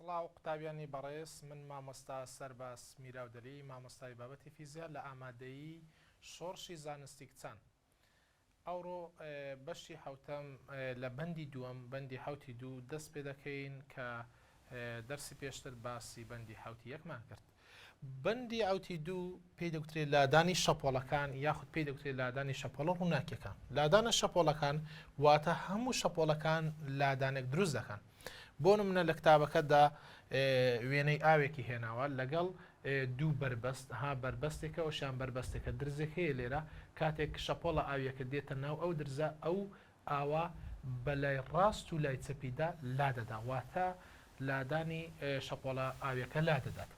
سڵاو قوتابیانی بەڕێز من مامۆستا سەرباز میراودەلی مامۆستای بابەتی فیزیا لە ئامادەیی شۆڕشی زانستی کچان ئەوڕۆ بەشی حەوتەم لە بەندی دووەم بەندی حەوتی دوو دەست پێ دەکەین کە دەرسی پێشتر باسی بەندی حەوتی یەکمان کرد. بەندی عەوتی دوو پێی دەگوترێت لادانی شەپۆڵەکان یاخود پێی دەگوترێت لادانی شەپۆڵە ڕووناکیەکان. لادانە شەپۆڵەکان واتە هەموو شەپۆڵەکان لادانێک دروست دەکەن. بۆ نمونە لە کتابەکەدا وێنەی ئاوێکی هێناوە لەگەڵ دوو بەربەست ها بەربەستێکە ئەوشیان بەربەستێکە درزێک هەیە لێرە کاتێک شەپۆڵە ئاویەکە دێتە ناو ئەو درزە ئەو ئاوا بە لای ڕاست و لای چەپیدا لادەدا واتە لادانی شەپۆڵە ئاویەکە لادەدات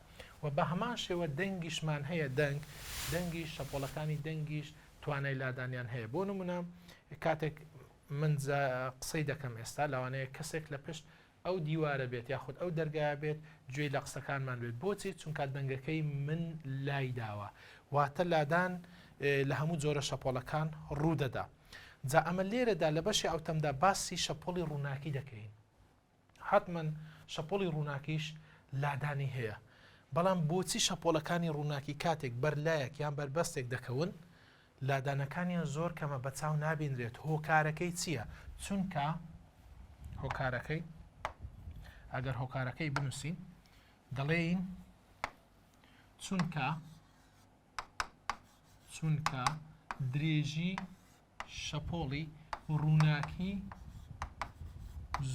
و بە هەمان شێوە دەنگیشمان هەیە دەنگ دەنگیش شەپۆڵەکانی دەنگیش توانای لادانیان هەیە بۆ نمونە کاتێک من قسەی دەکەم ئێستا لەوانەیە کەسێک لە پشت ئەو دیوارە بێت یاخود ئەو دەرگایە بێت گوێی لە قسەکانمان بێت بۆچی چونکە دەنگەکەی من لای داوە واتە لادان لە هەموو جۆرە شەپۆڵەکان ڕوودەدا جا ئەمە لێرەدا لە بەشی ئەوتەمدا باسی شەپۆڵی ڕووناکی دەکەین حەتمەن شەپۆڵی ڕووناکیش لادانی هەیە بەڵام بۆچی شەپۆڵەکانی ڕووناکی کاتێک بەر لایەک یان بەربەستێک دەکەون لادانەکانیان زۆر کەمە بە چاو نابینرێت هۆکارەکەی چییە؟ چونکە هۆکارەکەی ئەگەر هۆکارەکەی بنووسین دەڵێین چونکە چونکە درێژی شەپۆڵی ڕووناکی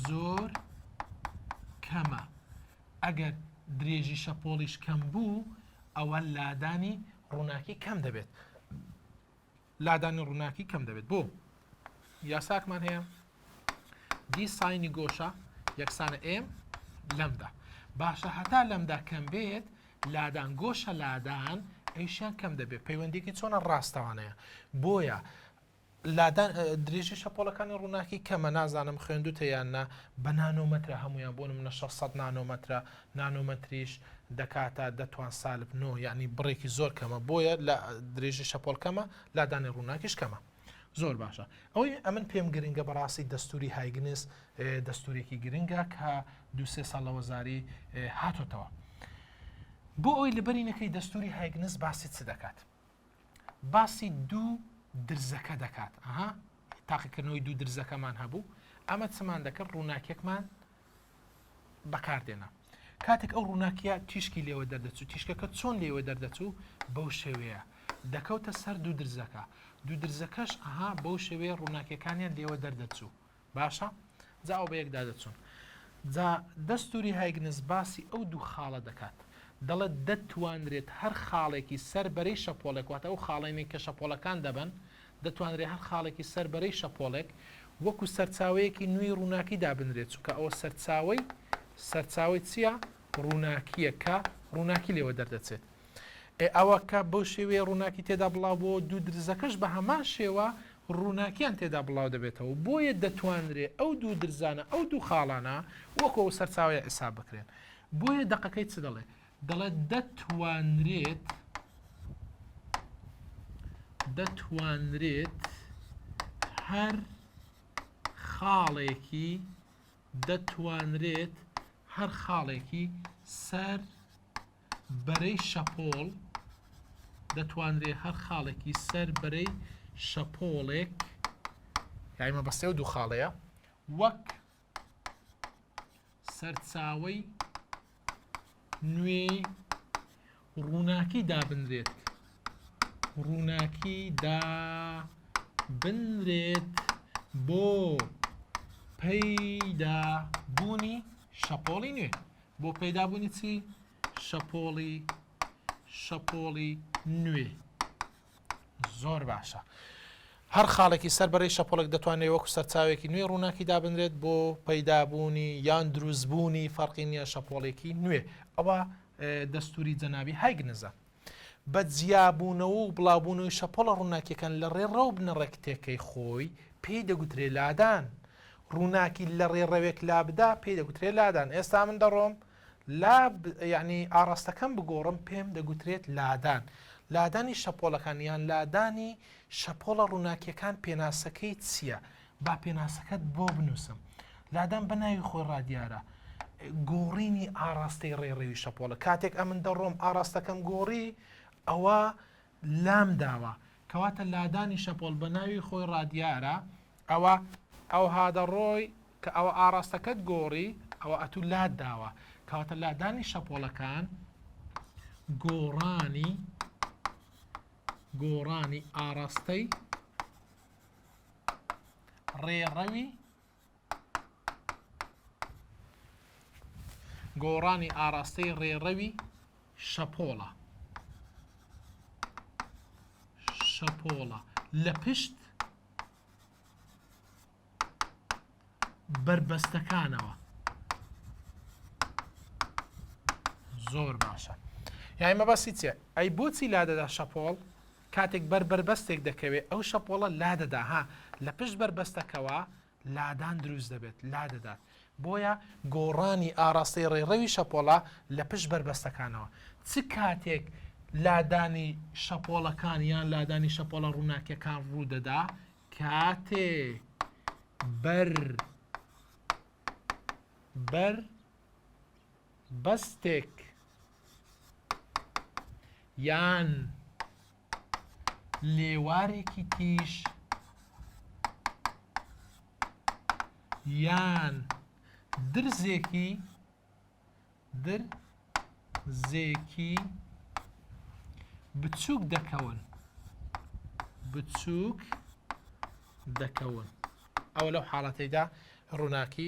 زۆر کەمە ئەگەر درێژی شەپۆڵیش کەم بوو ئەوە لادانی ڕووناکی کەم دەبێت لادانی ڕووناکی کەم دەبێت بۆ یاساکمان هەیە D sine ی گۆشە یەکسانە m lambda باشە هەتا لەمدا کەم بێت لادان گۆشە لادان ئەیشیان کەم دەبێت پەیوەندێکی چۆنە ڕاستەوانەیە بۆیە لادان درێژی شەپۆڵەکانی ڕووناکی کەمە نازانم خوێندوتە یان نا بە نانۆمەترە هەموویان بۆ نمونە 600 نانۆمەترە نانۆمەتریش دەکاتە دەتوان سالب نۆ یعنی بڕێکی زۆر کەمە بۆیە لە درێژی شەپۆڵ کەمە لادانی ڕووناکیش کەمە زۆر باشە ئەوەی ئەمن پێم گرنگە بەڕاستی دەستوری هایگنس دەستورێکی گرنگە کە دوسێ ساڵ لە وەزاری هاتۆتەوە بۆ ئەوی لەبەری نەکەی دەستوری هایگنس باسی چ دەکات باسی دوو درزەکە دەکات ئەها تاقیکردنەوەی دوو درزەکەمان هەبوو ئەمە چمان دەکرد ڕووناکێکمان بەکاردێنا کاتێک ئەو ڕووناکیە تیشکی لێوە دەردەچوو تیشکەکە چۆن لێوە دەردەچوو بەو شێوەیە دەکەوتە سەر دوو درزەکە دوو درزەکەش ئەها بەو شێوەیە ڕووناکیەکانیان لێوە دەردەچوو باشە جا ئەو بەیەکدا دەچوون. جا دەستوری هایگنس باسی ئەو دوو خاڵە دەکات. دەڵێت دەتوانرێت هەر خاڵێکی سەر بەرەی شەپۆڵێک واتە ئەو خاڵەی کە شەپۆڵەکان دەبەن دەتوانرێت هەر خاڵێکی سەر بەرەی شەپۆڵێک وەکو سەرچاوەیەکی نوێی ڕووناکی دابنرێت چونکە ئەوە سەرچاوەی سەرچاوەی چییە؟ ڕووناکییە کە ڕووناکی لێوە دەردەچێت. ئێ ئەوە کە بەو شێوەیە ڕووناکی تێدا بڵاو بۆوە دوو درزەکەش بە هەمان شێوە ڕووناکیان تێدا بڵاو دەبێتەوە بۆیە دەتوانرێ ئەو دوو درزانە ئەو دوو خاڵانە وەکو ئەو سەرچاوەیە حیساب بکرێن بۆیە دەقەکەی چ دەڵێ دەڵێ دەتوانرێت دەتوانرێت هەر خاڵێکی دەتوانرێت هەر خاڵێکی سەر بەرەی شەپۆڵ، دەتوانرێ هەر خاڵێکی سەر بەرەی شەپۆڵێک، یانی مەبەستی ئەو دوو خاڵەیە، وەک سەرچاوەی نوێی ڕووناکی دابنرێت ڕووناکی دابنرێت بۆ پەیدابوونی شەپۆڵی نوێ بۆ پەیدابوونی چی؟ شەپۆڵی شەپۆڵی نوێ. زۆر باشە. هەر خاڵێکی سەر بەرەی شەپۆڵێک دەتوانرێت وەکو سەرچاوێکی نوێی ڕووناکی دابنرێت بۆ پەیدابوونی یان دروستبوونی فەرقی نییە شەپۆڵێکی نوێ. ئەوە دەستوری جەنابی هایگنزە. بە جیابوونەوە و بڵاوبوونەوەی شەپۆڵە ڕووناکیەکان لە ڕێڕەو بنەڕەتێکەی خۆی پێی دەگوترێ لادان. ڕووناکی لە ڕێڕەوێک لابدا پێی دەگوترێ لادان. ئێستا من دەڕۆم لا یەعنی ئاڕاستەکەم بگۆڕم پێم دەگوترێت لادان. لادانی شەپۆڵەکان یان لادانی شەپۆڵە ڕووناکیەکان پێناسەکەی چییە؟ با پێناسەکەت بۆ بنووسم. لادان بە ناوی خۆی ڕادیارە. گۆڕینی. ئاڕاستەی ڕێڕەوی شەپۆڵە. کاتێک ئەمن دەڕۆم ئاڕاستەکەم گۆڕی، ئەوە لام داوە. کەواتە لادانی شەپۆڵ بە ناوی خۆی ڕادیارە، ئەوە ئەوها دەڕۆی کە ئەوە ئاڕاستەکەت گۆڕی، ئەوە ئەتوو لات داوە. کەواتە لادانی شەپۆڵەکان گۆڕانی گۆڕانی ئاڕاستەی ڕێڕەوی گۆڕانی ئاراستەی ڕێڕەوی شەپۆڵە شەپۆڵە لە پشت بەربەستەکانەوە زۆر باشە یای مەبەستی چیە ئەی بۆچی لادەدا شەپۆڵ کاتێک بەر بەربەستێک دەکەوێت ئەو شەپۆڵە لادەدا ها لە پشت بەربەستەکەوە لادان دروست دەبێت، لادەدات. بۆیە گۆڕانی ئاڕاستەی ڕێڕەوی شەپۆڵە لە پشت بەربەستەکانەوە. چ کاتێک لادانی شەپۆڵەکان یان لادانی شەپۆڵە ڕووناکیەکان ڕوودەدا؟ کاتێ بەر بەر بەستێک یان لێوارێکی تیژ یان درزێکی درزێکی بچووک دەکەون بچووک دەکەون ئەوە لەو حاڵەتەیدا ڕووناکی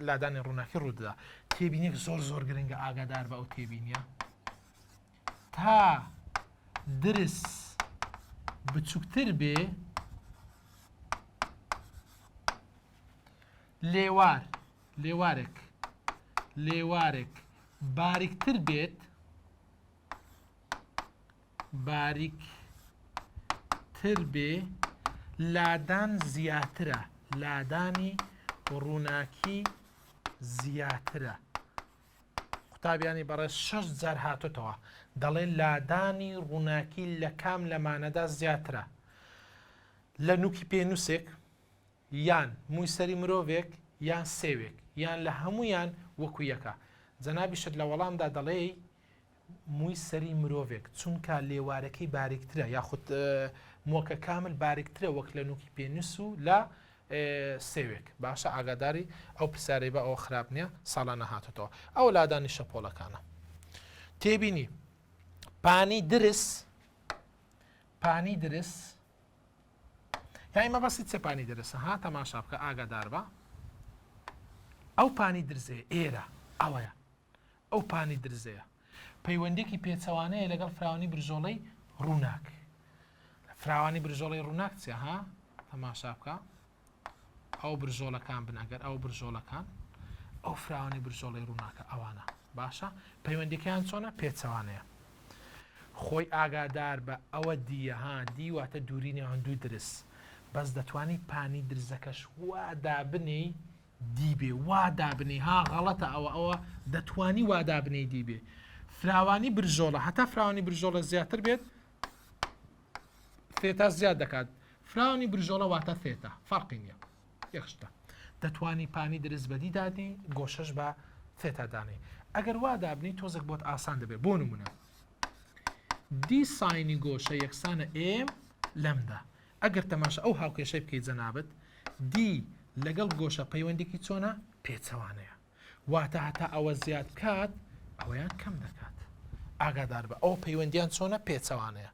لادانی ڕووناکی ڕوودەدا تێبینێک زۆر زۆر گرنگە ئاگادار بە ئەو تێبینیە تا درز بچووکتر بێ لێوار لێوارێک لێوارێک باریکتر بێت باریک تر بێ لادان زیاترە لادانی ڕووناکی زیاترە قوتابیانی بەڕێز شەش جار هاتۆتەوە دەڵێ لادانی ڕووناکی لە کام لەمانەدا زیاترە لە نوکی پێنووسێک یان مووی سەری مرۆڤێک یان سێوێک یان لە هەمویان وەکو یەکە جەنابیشت لە وەڵامدا دەڵێی مووی سەری مرۆڤێک چونکە لێوارەکەی باریکترە یاخود مووەکە کامل باریکترە وەک لە نوکی پێنووس و لە سێوێک باشە ئاگاداری ئەو پرسیارەی بە ئەوە خراپ نییە ساڵانە هاتوتەوە ئەو لادانی شەپۆلەکانە تێبینی پانی درس پانی درس یای مەبەستی چێ پانی درسە ها تەماشا بکە ئاگادار بە ئەو پانی درزێ ئێرە ئەوەیە ئەو پانی درزەیە پەیوەندیەکی پێچەوانەیە لەگەڵ فراوانی برژۆڵەی ڕووناک. فراوانی برژۆڵەی ڕووناک چیە ها؟ تەماشا بکە ئەو برژۆڵەکان بن ئەگەر ئەو برژۆڵەکان ئەو فراوانی برژۆڵەی ڕووناکە ئەوانە باشە پەیوەندیەکەیان چۆنە پێچەوانەیە خۆی ئاگادار بە ئەوە دیە ها دی واتە دووری نێوان دوو درز بەس دەتوانی پانی درزەکەش وا دابنێی دی بێ وا دابنێی ها غەڵەتە ئەوە ئەوە دەتوانی وا دابنێی دی بێ فراوانی برژۆڵە هەتا فراوانی برژۆڵە زیاتر بێت theta زیاد دەکات فراوانی برژۆڵە واتە theta فەرقی نییە یەخشتە دەتوانی پانی درز بەدی دادنی گۆشەش بە theta دانێ ئەگەر وا دابنی تۆزێک بۆت ئاسان دەبێت بۆ نمونە دی sine ی گۆشە یەکسانە m lambda ئەگەر تەماشا ئەو هاوکێشەی بکەیت جەنابت دی لەگەڵ گۆشە پەیوەندێکی چۆنە؟ پێچەوانەیە. واتە هەتا ئەوە زیاد بکات ئەوەیان کەم دەکات. ئاگادار بە ئەوە پەیوەندیان چۆنە؟ پێچەوانەیە.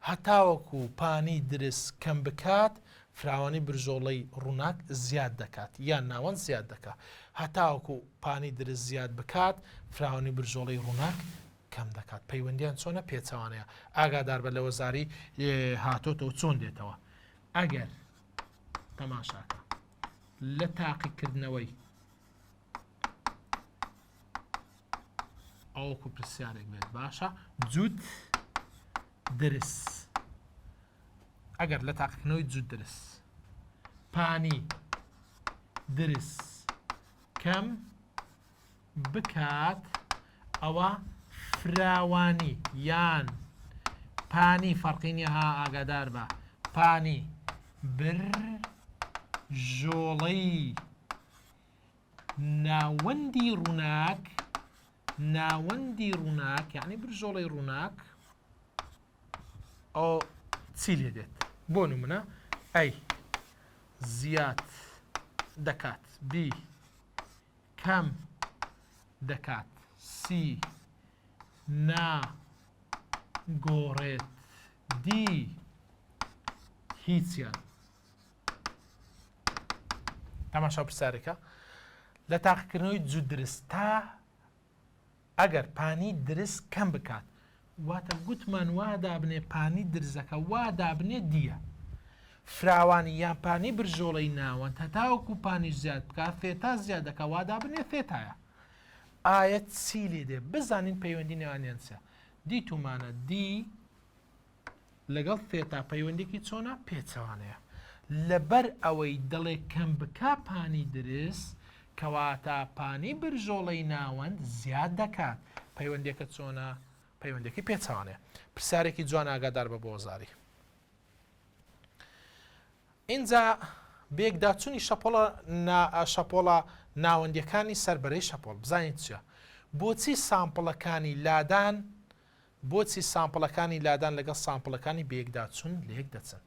هەتاوەکو پانی درز کەم بکات فراوانی برژۆڵەی ڕووناک زیاد دەکات یان ناوەند زیاد دەکات. هەتاوەکو پانی درز زیاد بکات فراوانی برژۆڵەی ڕووناک کەم دەکات پەیوەندیان چۆنە پێچەوانەیە ئاگاداربە لە وەزاری هاتۆتەوە چۆن دێتەوە ئەگەر تەماشاکە لە تاقیکردنەوەی ئەوەکو پرسیارێک بێت باشە جووت درس ئەگەر لە تاقیکردنەوەی جووت درس پانی درس کەم بکات ئەوە فراوانی یان پانی فەرقی نیە ها ئاگادار بە پانی برژۆڵەی ناوەندی ڕووناک. ناوەندی ڕووناک یعنی برژۆڵەی ڕووناک ئەو چی لێ دێت بۆ نمونە A زیاد دەکات B کەم دەکات C نا گۆڕێت D هیچیان. تەماشا پرسیارێکە لە تاقیکردنەوەی جووت درز تا ئەگەر پانی درز کەم بکات واتە گوتمان وا دابنێ پانی درزەکە وا دابنێ دیە فراوانی یان پانی برژۆڵەی ناوەند هەتاوەکو پانیش زیاد بکات theta زیاد دەکا وا دابنێ theta یە ئایا چی لێ دێ بزانین پەیوەندی نێوانیان چیە دیتومانە D لەگەڵ theta پەیوەندێکی چۆنە پێچەوانەیە لەبەر ئەوەی دەڵێ کەم بکا پانی درز کەواتە پانی برژۆڵەی ناوەند زیاد دەکات پەیوەندیەکە چۆنە پەیوەندەکەی پێچەوانەیە پرسیارێکی جوان ئاگادار بە بۆ وەزاری ئینجا بێکداچونی شەپۆڵە شەپۆڵە ناوەندیەکانی سەر بەرەی شەپۆڵ بزانین چیە بۆچی sample ەکانی لادان بۆچی sample ەکانی لادان لەگەڵ sample ەکانی بەیەکداچون لەیەک دەچن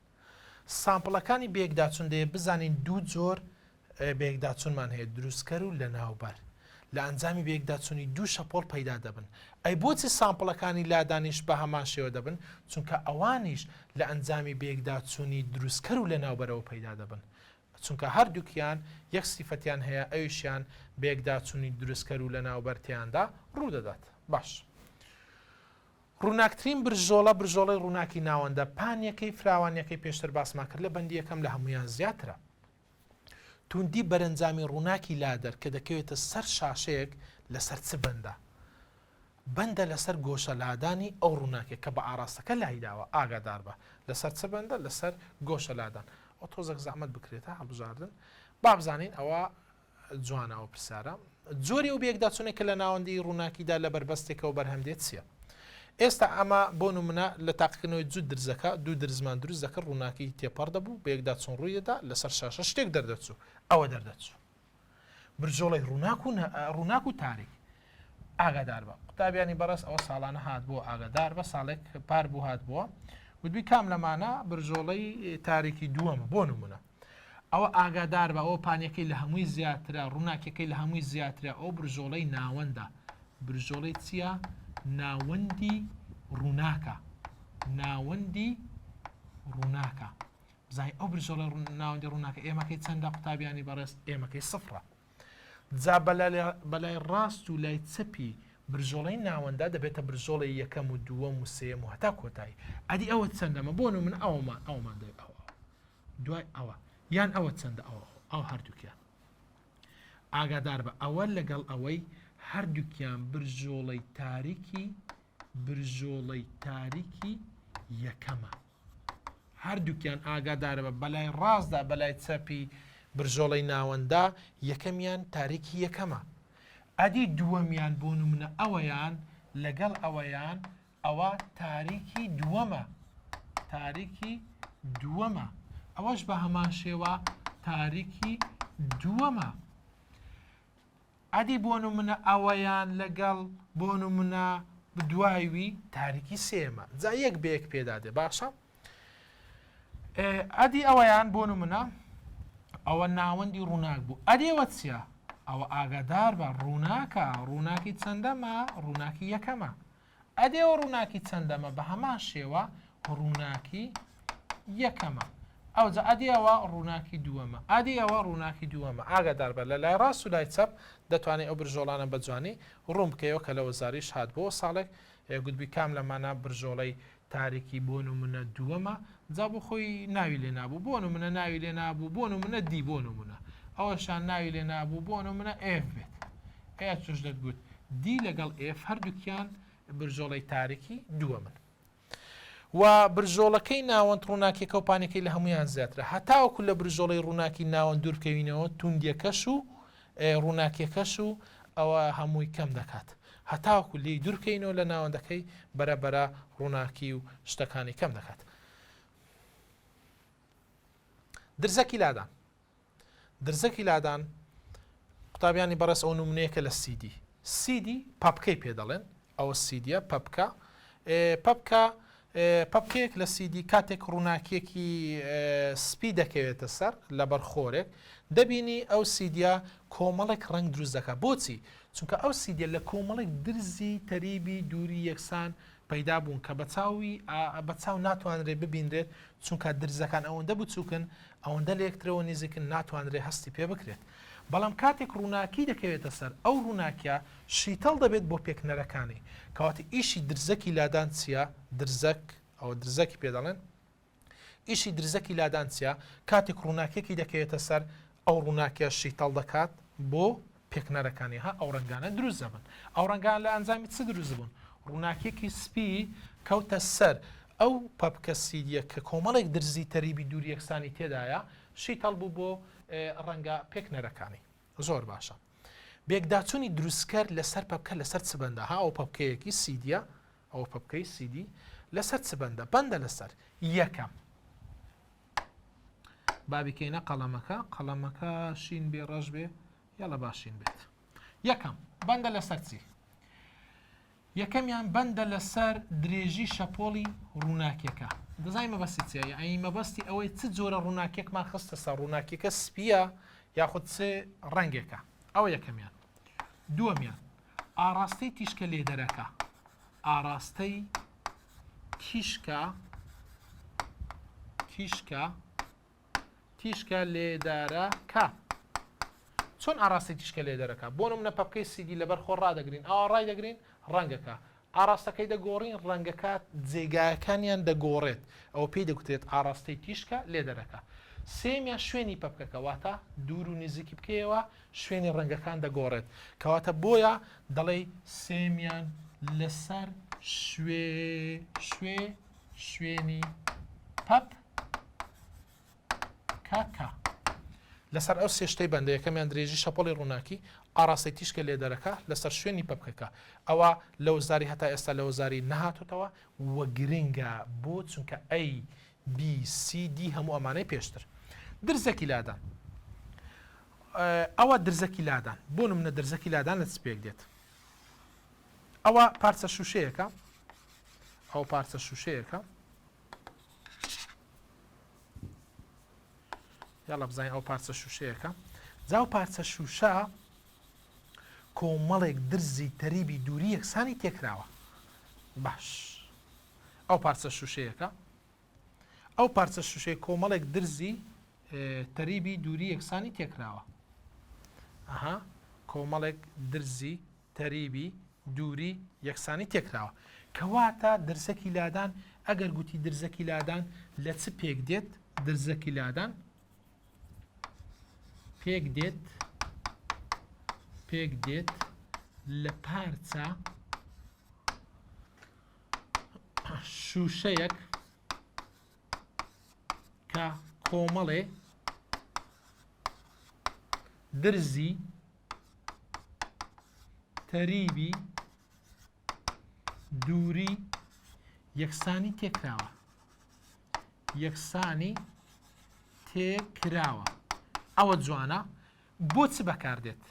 sample ەکانی بەیەکداچون دەیە بزانین دوو جۆر بەیەکداچونمان هەیە دروستکەر و لەناوبەر لە ئەنجامی بەیەکداچونی دوو شەپۆڵ پەیدا دەبن ئەی بۆچی sample ەکانی لادانیش بە هەمان شێوە دەبن چونکە ئەوانیش لە ئەنجامی بەیەکداچونی دروستکەر و لەناوبەرەوە پەیدا دەبن چونکە هەردووکیان یەک سیفەتیان هەیە ئەویشیان بەیەکداچونی دروستکەر و لەناوبەر تێیاندا ڕوودەدات باش ڕووناکترین برژۆڵە برژۆڵەی ڕووناکی ناوەندە پانیەکەی فراوانیەکەی پێشتر باسمان کرد لە بەندی یەکەم لە هەمویان زیاترە توندی بەرەنجامی ڕووناکی لادەر کە دەکەوێتە سەر شاشەیەک لەسەر چ بەندە؟ بەندە لەسەر گۆشە لادانی ئەو ڕووناکیە کە بە ئاڕاستەکە لایداوە ئاگاداربە لەسەر چ بەندە؟ لەسەر گۆشە لادان ئەو تۆزێک زەحمەت بکرێتە هەڵبژاردن با بزانین ئەوە جوانە ئەو پرسیارە. جۆری ئەو بەیەکداچوونەی کە لە ناوەندی ڕووناکیدا لە بەربەستێکەوە بەرهەم دێت چییە؟ ئێستا ئەمە بۆ نمونە لە تاقیکردنەوەی جووت درزەکە دوو درزمان دروست دەکرد ڕووناکی تێپەڕ دەبوو بەیەکداچوون ڕووی دەدا لەسەر شاشە شتێک دەردەچوو ئەوە دەردەچوو برجۆڵەی ڕووناک و ڕووناک و تاریک ئاگادار بە قوتابیانی بەڕێز ئەوە ساڵانە هات بۆ ئاگادار بە ساڵێک پار بوو هات بووە گوتبی کام لەمانە برجۆڵەی تاریکی دووەمە بۆ نمونە ئەوە ئاگادار بە ئەوە پانیەکەی لە هەمووی زیاترە ڕووناکیەکەی لە هەمووی زیاترە ئەو برژۆڵەی ناوەندە برژۆڵەی چییە ناوەندی ڕووناکە ناوەندی ڕووناکە بزانین ئەو برژۆڵە ناوەندی ڕووناکە ئێمەکەی چەندە قوتابیانی بەڕێز ئێمەکەی سفرە جا بەلای ڕاست و لای چەپی برژۆڵەی ناوەندا دەبێتە برژۆڵی یەکەم و دووەم و سێیەم و هەتا کۆتایی ئەدی ئەوە چەندەمە بۆ من ئەومان ئەومان دەوێت ئەوە دوای ئەوە یان ئەوە چەندە ئەوە ئەو هەردووکیان ئاگادار بە ئەوە لەگەڵ ئەوەی هەردووکیان برژۆڵەی تاریکی برژۆڵەی تاریکی یەکەمە هەردووکیان ئاگادارە بە بەلای ڕاستدا بەلای چەپی برژۆڵەی ناوەندا یەکەمیان تاریکی یەکەمە ئەدی دووەمیان بۆ نمونە ئەوەیان لەگەڵ ئەوەیان ئەوە تاریکی دووەمە تاریکی دووەمە ئەوەش بە هەمان شێوە تاریکی دووەمە ئەدی بۆ نمونە ئەوەیان لەگەڵ بۆ نمونە دوایوی تاریکی سێمە جا یەک بە یەک پێدا دێ باشە ئەدی ئەوەیان بۆ نمونە ئەوە ناوەندی ڕووناک بوو ئەدێوە چییە ئەوە ئاگادار بە ڕووناکە ڕووناکی چەندەمە ڕووناکی یەکەمە ئەدێوە ڕووناکی چەندەمە بە هەمان شێوە ڕووناکی یەکەمە ئەوجا ئەدی ئەوە ڕووناکی دووەمە ئەدی ئەوە ڕووناکی دووەمە ئاگاداربە لە لای ڕاست و لای چەپ دەتوانێت ئەو برژۆڵانە بە جوانی ڕوون بکەیەوە کە لە وەزاریش هات بۆ ساڵێک گوتبی کام لەمانە برژۆڵەی تاریکی بۆ نمونە دووەمە جا بۆ خۆی ناوی لێ نابوو بۆ نمونە ناوی لێ نابوو بۆ نمونە D بۆ نمونە ئەوەشان ناوی لێ نابوو بۆ نمونە F بێت ئەیا چۆش دەتگوت D لەگەڵ F هەردووکیان برژۆڵەی تاریکی دووەمن و برژۆڵەکەی ناوەند ڕووناکیەکە و پانەکەی لە هەمویان زیاترە هەتاوەکو لە برژۆڵەی ڕووناکی ناوەند دوور بکەوینەوە توندیەکەش و ڕووناکیەکەش و ئەوە هەمووی کەم دەکات هەتاوەکو لێی دوور بکەینەوە لە ناوەندەکەی بەرە بەرە ڕووناکی و شتەکانی کەم دەکات. درزەکی لادان درزەکی لادان قوتابیانی بەڕێز ئەو نمونەیەکە لە سیدی. سیدی پەپکەی پێ دەڵێن ئەوە سیدیە پەپکە پەپکە پەپکەیەک لە سیدی کاتێک ڕووناکیەکی سپی دەکەوێتە سەر لەبەر خۆرێک دەبینی ئەو سیدیە کۆمەڵێک ڕەنگ دروست دەکات بۆچی چونکە ئەو سیدیە لە کۆمەڵێک درزی تەریبی دووری یەکسان پەیدا بوون کە بە چاوی بە چاو ناتوانرێت ببینرێت چونکە درزەکان ئەوەندە بچووکن ئەوەندە لە یەکترەوە نزیکن ناتوانرێت هەستی پێ بکرێت بەڵام کاتێک ڕووناکی دەکەوێتە سەر ئەو ڕووناکیە شیتەڵ دەبێت بۆ پێکنەرەکانی کەواتە ئیشی درزەکی لادان چییە درزەک ئەوە درزەکی پێ دەڵێن ئیشی درزەکی لادان چیە؟ کاتێک ڕووناکیەکی دەکەوێتە سەر ئەو ڕووناکیە شیتەڵ دەکات بۆ پێکنەرەکانی ها ئەو ڕەنگانە دروست دەبن ئەو ڕەنگان لە ئەنجامی چ دروست بوون ڕووناکیەکی سپی کەوتە سەر ئەو پەپکە سیدیە کە کۆمەڵێک درزی تەریبی دوور یەکسانی تێدایە شیتەڵ بوو بۆ ڕەنگە پێکنەرەکانی زۆر باشە بێکداچوونی دروستکەر لەسەر پەپکە لەسەر چ بەندە ها ئەو پەپکەیەکی سیدیە ئەوە پەپکەی سیدی لەسەر چ بەندە؟ بەندە لەسەر یەکەم. با بیکەینە قەڵەمەکە قەڵەمەکە شین بێ ڕەش بێ یاڵە باشین بێت یەکەم بەندە لەسەر چی؟ یەکەمیان بەندە لەسەر درێژی شەپۆڵی ڕووناکیەکە دەزای مەبەستی چیە یعنی مەبەستی ئەوەی چ جۆرە ڕووناکیەکمان خستە سەر ڕووناکیەکە سپیە یاخود چ ڕەنگێکە ئەوە یەکەمیان دووەمیان ئاڕاستەی تیشکە لێدەرەکە ئاڕاستەی تیشکە تیشکە تیشکە لێدەرەکە چۆن ئاراستەی تیشکە لێدەرەکە بۆ نمونە پەپکەی سیدی لەبەر خۆر ڕادەگرین ئاوا ڕایدەگرین ڕەنگەکە ئاراستەکەی دەگۆڕین ڕەنگەکە جێگایەکانیان دەگۆڕێت ئەوە پێی دەگوترێت ئاراستەی تیشکە لێدەرەکە سێمیان شوێنی پەپکەکە واتە دوور و نزیکی بکەیەوە شوێنی ڕەنگەکان دەگۆڕێت کەواتە بۆیە دەڵێی سێمیان لەسەر شوێ شوێ شوێنی پەپ کاکە لەسەر ئەو سێ شتەی بەندە یەکەمیان درێژی شەپۆڵی ڕووناکی ئاراستەی تیشکە لێدەرەکە لەسەر شوێنی پەپکەکە ئەوە لە وەزاری هەتا ئێستا لە وەزاری نەهاتوتەوە و گرنگە بۆ چونکە ئەی بی سی دی هەموو ئەمانەی پێشتر درزەکی لادان ئەوە درزەکی لادان بۆ نمونە درزەکی لادان لە چ پێک دێت ئەوە پارچە شوشەیەکە ئەو پارچە شوشەیەکە یاڵە بزانین ئەو پارچە شوشەیەکە جاو پارچە شوشە کۆمەڵێک درزی تەریبی دووری یەکسانی تێکراوە باش ئەو پارچە شوشەیەکە ئەو پارچە شوشەی کۆمەڵێک درزی تەریبی دووری یەکسانی تێکراوە ئەها کۆمەڵێک درزی تەریبی دووری یەکسانی تێکراوە کەواتە درزەکی لادان ئەگەر گوتی درزەکی لادان لە چ پێک دێت درزەکی لادان پێک دێت پێک دێت لە پارچە شووشەیەک کە کۆمەڵێ درزی تەریبی دووری یەکسانی تێکراوە یەکسانی تێکراوە ئەوە جوانە بۆ چ بەکاردێت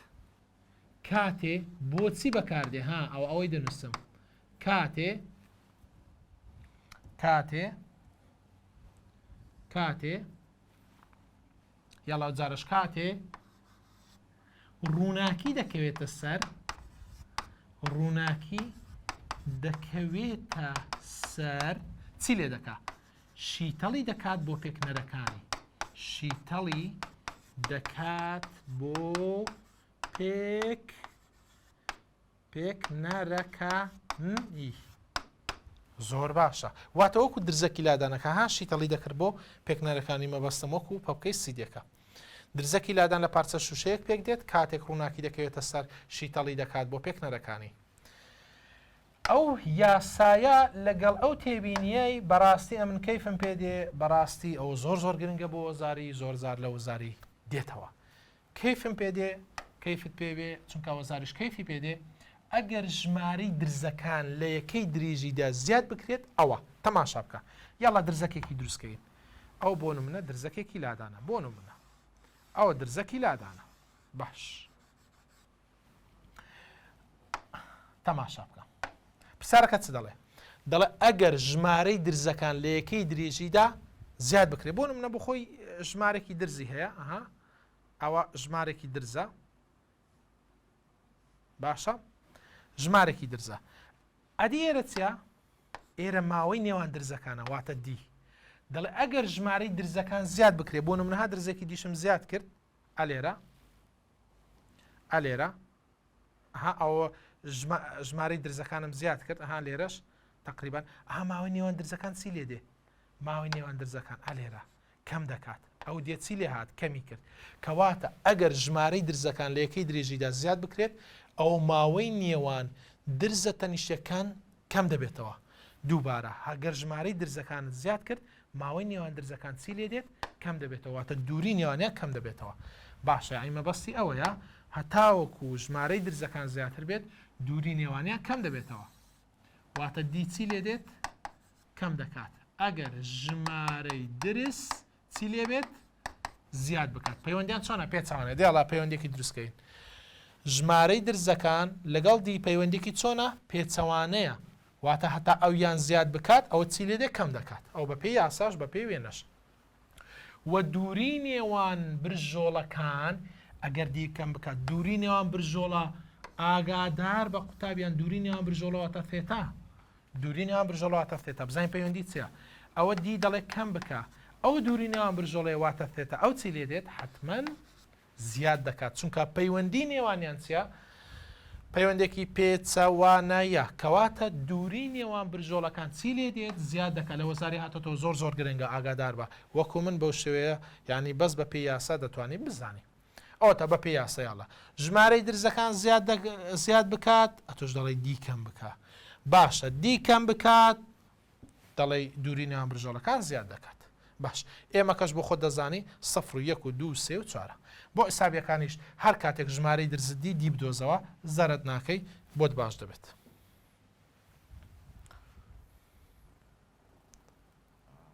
کاتێ بۆچی بەکاردێ ها ئەوە ئەوەی دەنووسم کاتێ کاتێ کاتێ یاڵا جارش کاتێ ڕووناکی دەکەوێتە سەر ڕووناکی دەکەوێتە سەر چی لێ دەکا شیتەڵی دەکات بۆ پێکنەرەکانی شیتەڵی دەکات بۆ پێک پێکنەرەکانی زۆر باشە واتە وەکو درزەکی لادانەکە ها شیتەڵی دەکرد بۆ پێکنەرەکانی مەبەستم وەکو پەپکەی سیدەکە درزەکی لادان لە پارچە شوشەیەک پێک دێت کاتێک ڕووناکی دەکەوێتە سەر شیتەڵی دەکات بۆ پێکنەرەکانی ئەو یاسایە لەگەڵ ئەو تێبینیەی بەڕاستی ئەمن کەیفم پێ دێ بەڕاستی ئەوە زۆر زۆر گرنگە بۆ وەزاری زۆر زار لە وەزاری دێتەوە کەیفم پێ دێ کەیفت پێ بێ چونکە وەزاریش کەیفی پێ دێ ئەگەر ژمارەی درزەکان لە یەکەی درێژیدا زیاد بکرێت ئەوە تەماشا بکە یاڵا درزەکێکی دروستکەین ئەو بۆ نمونە درزەکێکی لادانە بۆ نمونە ئەوە درزەکی لادانە باش. تەماشا بکە پرسیارەکە چ دەڵێ؟ دەڵێ ئەگەر ژمارەی درزەکان لە یەکەی درێژیدا زیاد بکرێت بۆ نمونە بۆ خۆی ژمارێکی درزی هەیە ئەها ئەوە ژمارێکی درزە باشە ژمارێکی درزە ئەدی ئێرە چیە ئێرە ماوەی نێوان درزەکانە واتە D دەڵێ ئەگەر ژمارەی درزەکان زیاد بکرێت بۆ نمونە ها درزێکی دیشم زیاد کرد ئەلێرە ئەلێرە ئەها ئەوە ژمارەی درزەکانم زیاد کرد ئەها لێرەش تقریبان ئەها ماوەی نێوان درزەکان چی لێ دێ ماوەی نێوان درزەکان ئەلێرە کەم دەکات ئەو دێ چی لێ هات کەمی کرد کەواتە ئەگەر ژمارەی درزەکان لە یەکەی درێژیدا زیاد بکرێت ئەو ماوەی نێوان درزە تەنیشتەکان کەم دەبێتەوە دووبارە هەگەر ژمارەی درزەکانت زیاد کرد ماوەی نێوان درزەکان چی لێ دێت کەم دەبێتەوە واتە دووری نێوانیان کەم دەبێتەوە باشە یانی مەبەستی ئەوەیە هەتاوەکو ژمارەی درزەکان زیاتر بێت دووری نێوانیان کەم دەبێتەوە واتە D چی لێ دێت کەم دەکات ئەگەر ژمارەی درز چی لێ بێت زیاد بکات پەیوەندیان چۆنە پێچوانە دێڵا پەیوەندێکی دروستکەین ژمارەی درزەکان لەگەڵ D پەیوەندێکی چۆنە پێچەوانەیە واتە هەتا ئەویان زیاد بکات ئەوە چی لێ دێ کەم دەکات ئەو بەپێی یاساش بەپێی وێنەش وە دووری نێوان برژۆڵەکان ئەگەر D کەم بکات دووری نێوان برژۆڵە ئاگادار بە قوتابیان دووری نێوان برژۆڵە واتە theta دووری نێوان برژۆڵە واتە theta بزانین پەیوەندی چییە ئەوە D دەڵێ کەم بکە ئەو دووری نێوان برژۆڵەیە واتە theta ئەو چی لێ دێت حتمما زیاد دەکات چونکە پەیوەندی نێوانیان چیە؟ پەیوەندێکی پێچەوانەیە کەواتە دووری نێوان برژۆڵەکان چی لێ دێت زیاد دەکات لە وەزاری هاتۆتەوە زۆر زۆر گرنگە ئاگادار بە وەکو من بەو شێوەیە یعنی بەس بە پێی یاسا دەتوانی بزانی ئەوەتا بە پێی یاسا یاڵا ژمارەی درزەکان زیاد زیاد بکات ئەتۆش دەڵێی D کەم بکە باشە D کەم بکات دەڵێی دووری نێوان برژۆڵەکان زیاد دەکات. باش ئێمە کەش بۆ خۆت دەزانی سفر و یەک و دوو و سێ و چوارە. بۆ حیسابیەکانیش هەر کاتێک ژمارەی درزت دی D بدۆزەوە زەرەد ناکەی بۆت باش دەبێت.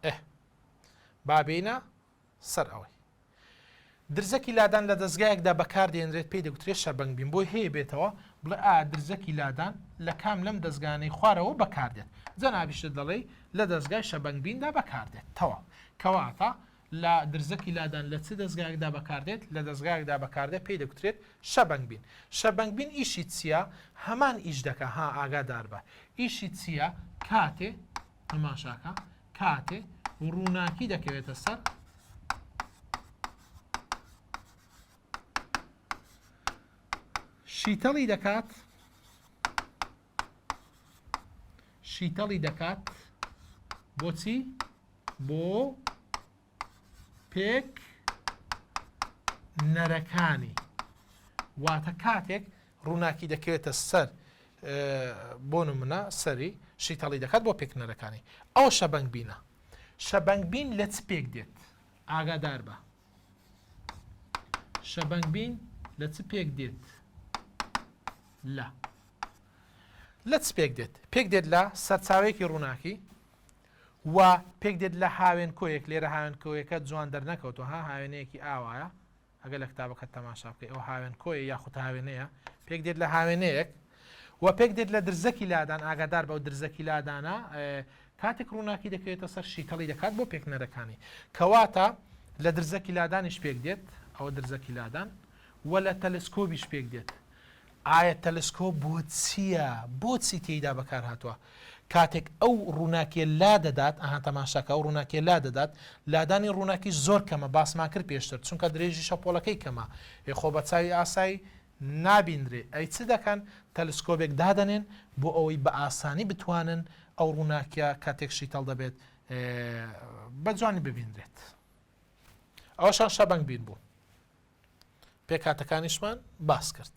ئێ با بێینە سەر ئەوەی. درزەکی لادان لە دەزگایەکدا بەکاردێنرێت پێی دەگوترێت شەبەنگ بین بۆی هەیە بێتەوە بڵێ ئایا درزەکی لادان لە کام لەم دەزگانەی خوارەوە بەکاردێت جەنابیشت دەڵێی لە دەزگای شەبەنگ بیندا بەکاردێت تەواو کەواتە لە درزەکی لادان لە چ دەزگایەکدا بەکاردێت لە دەزگایەکدا بەکاردێت پێی دەگوترێت شەبەنگ بین شەبەنگ بین ئیشی چییە هەمان ئیش دەکا ها ئاگاداربە ئیشی چییە کاتێ تەماشاکە کاتێ ڕووناکی دەکەوێتە سەر شیتەڵی دەکات شیتەڵی دەکات بۆچی بۆ پێک نەرەکانی واتە کاتێک ڕووناکی دەکەوێتە سەر بۆ نمونە سەری شیتەڵی دەکات بۆ پێکنەرەکانی ئەوە شەبەنگ بینە شەبەنگ بین لە چ پێک دێت ئاگادار بە شەبەنگ بین لە چ پێک دێت لە لە چ پێک دێت پێک دێت لە سەرچاوەیەکی ڕووناکی و پێک دێت لە هاوێن کۆیەک لێرە هاوێن کۆیەکە جوان دەرنەکەوتوە ها هاوێنەیەکی ئاوایە ئەگەر لە کتابەکەت تەماشا بکەی ئەو هاوێن کۆیە یاخود هاوێنەیە پێک دێت لە هاوێنەیەک و پێک دێت لە درزەکی لادان ئاگادار بەو درزەکی لادانە کاتێک ڕووناکی دەکەوێتە سەر شیتەڵی دەکات بۆ پێکنەرەکانی کەواتە لە درزەکی لادانیش پێک دێت ئەوە درزەکی لادان و لە تەلسکۆبیش پێک دێت ئایا تەلسکۆپ بۆ چییە؟ بۆچی تێیدا بەکار هاتووە؟ کاتێک ئەو ڕووناکیە لا دەدات، ئەها تەماشاکە ئەو ڕووناکیە لا دەدات، لادانی ڕووناکی زۆر کەمە باسمان کرد پێشتر چونکە درێژی شەپۆڵەکەی کەمە، ئێ خۆ بە چاوی ئاسایی نابینرێ، ئەی چ دەکەن؟ تەلسکۆبێک دادەنێن بۆ ئەوەی بە ئاسانی بتوانن ئەو ڕووناکیە کاتێک شیتەڵ دەبێت بە جوانی ببینرێت. ئەوەشان شەبەنگ بین بوو. پێکهاتەکانیشمان باس کرد.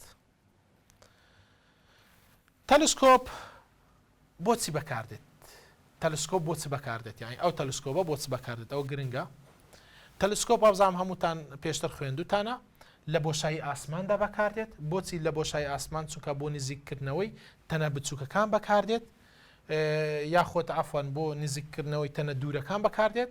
تەلسکۆپ بۆچی بەکاردێت؟ تەلسکۆپ بۆچ بەکاردێت یعنی ئەو تەلسکۆبە بۆچ بەکاردێت ئەو گرنگە تەلسکۆپ وابزانم هەمووتان پێشتر خوێندوتانە لە بۆشایی ئاسماندا بەکاردێت بۆچی لە بۆشایی ئاسمان چونکە بۆ نزیککردنەوەی تەنە بچووکەکان بەکاردێت یاخود عەفوەن بۆ نزیککردنەوەی تەنە دوورەکان بەکاردێت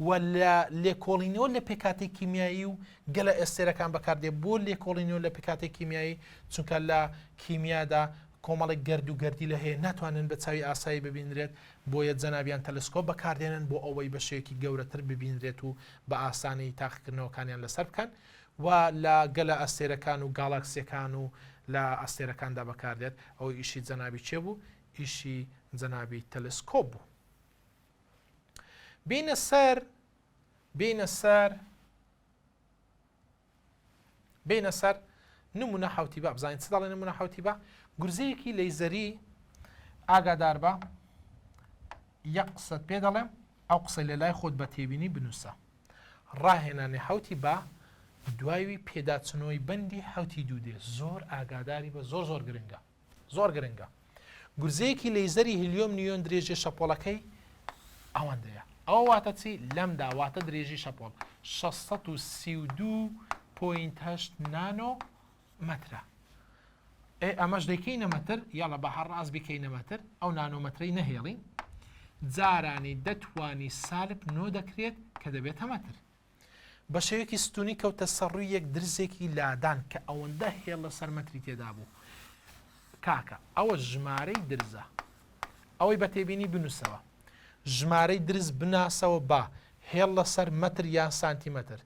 و لە لێکۆڵینەوە لە پێکهاتەی کیمیایی و گەلە ئەستێرەکان بەکاردێت بۆ لێکۆڵینەوە لە پێکهاتەی کیمیایی چونکە لە کیمیادا. کۆمەڵێک گەرد و گەردیلە هەیە ناتوانن بە چاوی ئاسایی ببینرێت، بۆیە جەنابیان تەلسکۆپ بەکاردێنن بۆ ئەوەی بە شێوەیەکی گەورەتر ببینرێت و بە ئاسانی تاقیکردنەوەکانیان لەسەر بکەن و لە گەلە ئەستێرەکان و گالاکسیەکان و لە ئەستێرەکاندا بەکاردێت، ئەوە ئیشی جەنابی کێ بوو؟ ئیشی جەنابی تەلسکۆپ بوو. بێینە سەر بێینە سەر بێینە سەر نمونە حوتی با بزانین چ دەڵێ نمونە حوتی با گورزەیەکی لەیزەری ئاگادار بە یەک قسەت پێ دەڵێم ئەو قسەی لە لای خۆت بە تێبینی بنووسە ڕاهێنانی حوتی با دوایوی پێداچنەوەی بەندی حوتی دوو دێ زۆر ئاگاداری بە زۆر زۆر گرنگە زۆر گرنگە. گورزەیەکی لەیزەری هیلیۆم نیۆن درێژی شەپۆڵەکەی ئەوەندەیە. ئەوە واتە چی؟ لەمدا واتە درێژی شەپۆڵ 632.8 نانۆ مەترە. ئێ ئەمەش دەیکەینە مەتر، یاڵا بە هەر ڕاست بیکەینە مەتر، ئەو نانۆمەترەی نەهێڵین. جارانی دەتوانی سالب نۆ دەکرێت کە دەبێتە مەتر. بە شێوەیەکی ستوونی کەوتە سەر ڕووی یەک درزێکی لادان کە ئەوەندە هێڵ لەسەر مەتری تێدا بوو. کاکە ئەوە ژمارەی درزە. ئەوەی بە تێبینی بنووسەوە. ژمارەی درز بناسەوە بە، هێڵ لەسەر مەتر یان سانتیمەتر،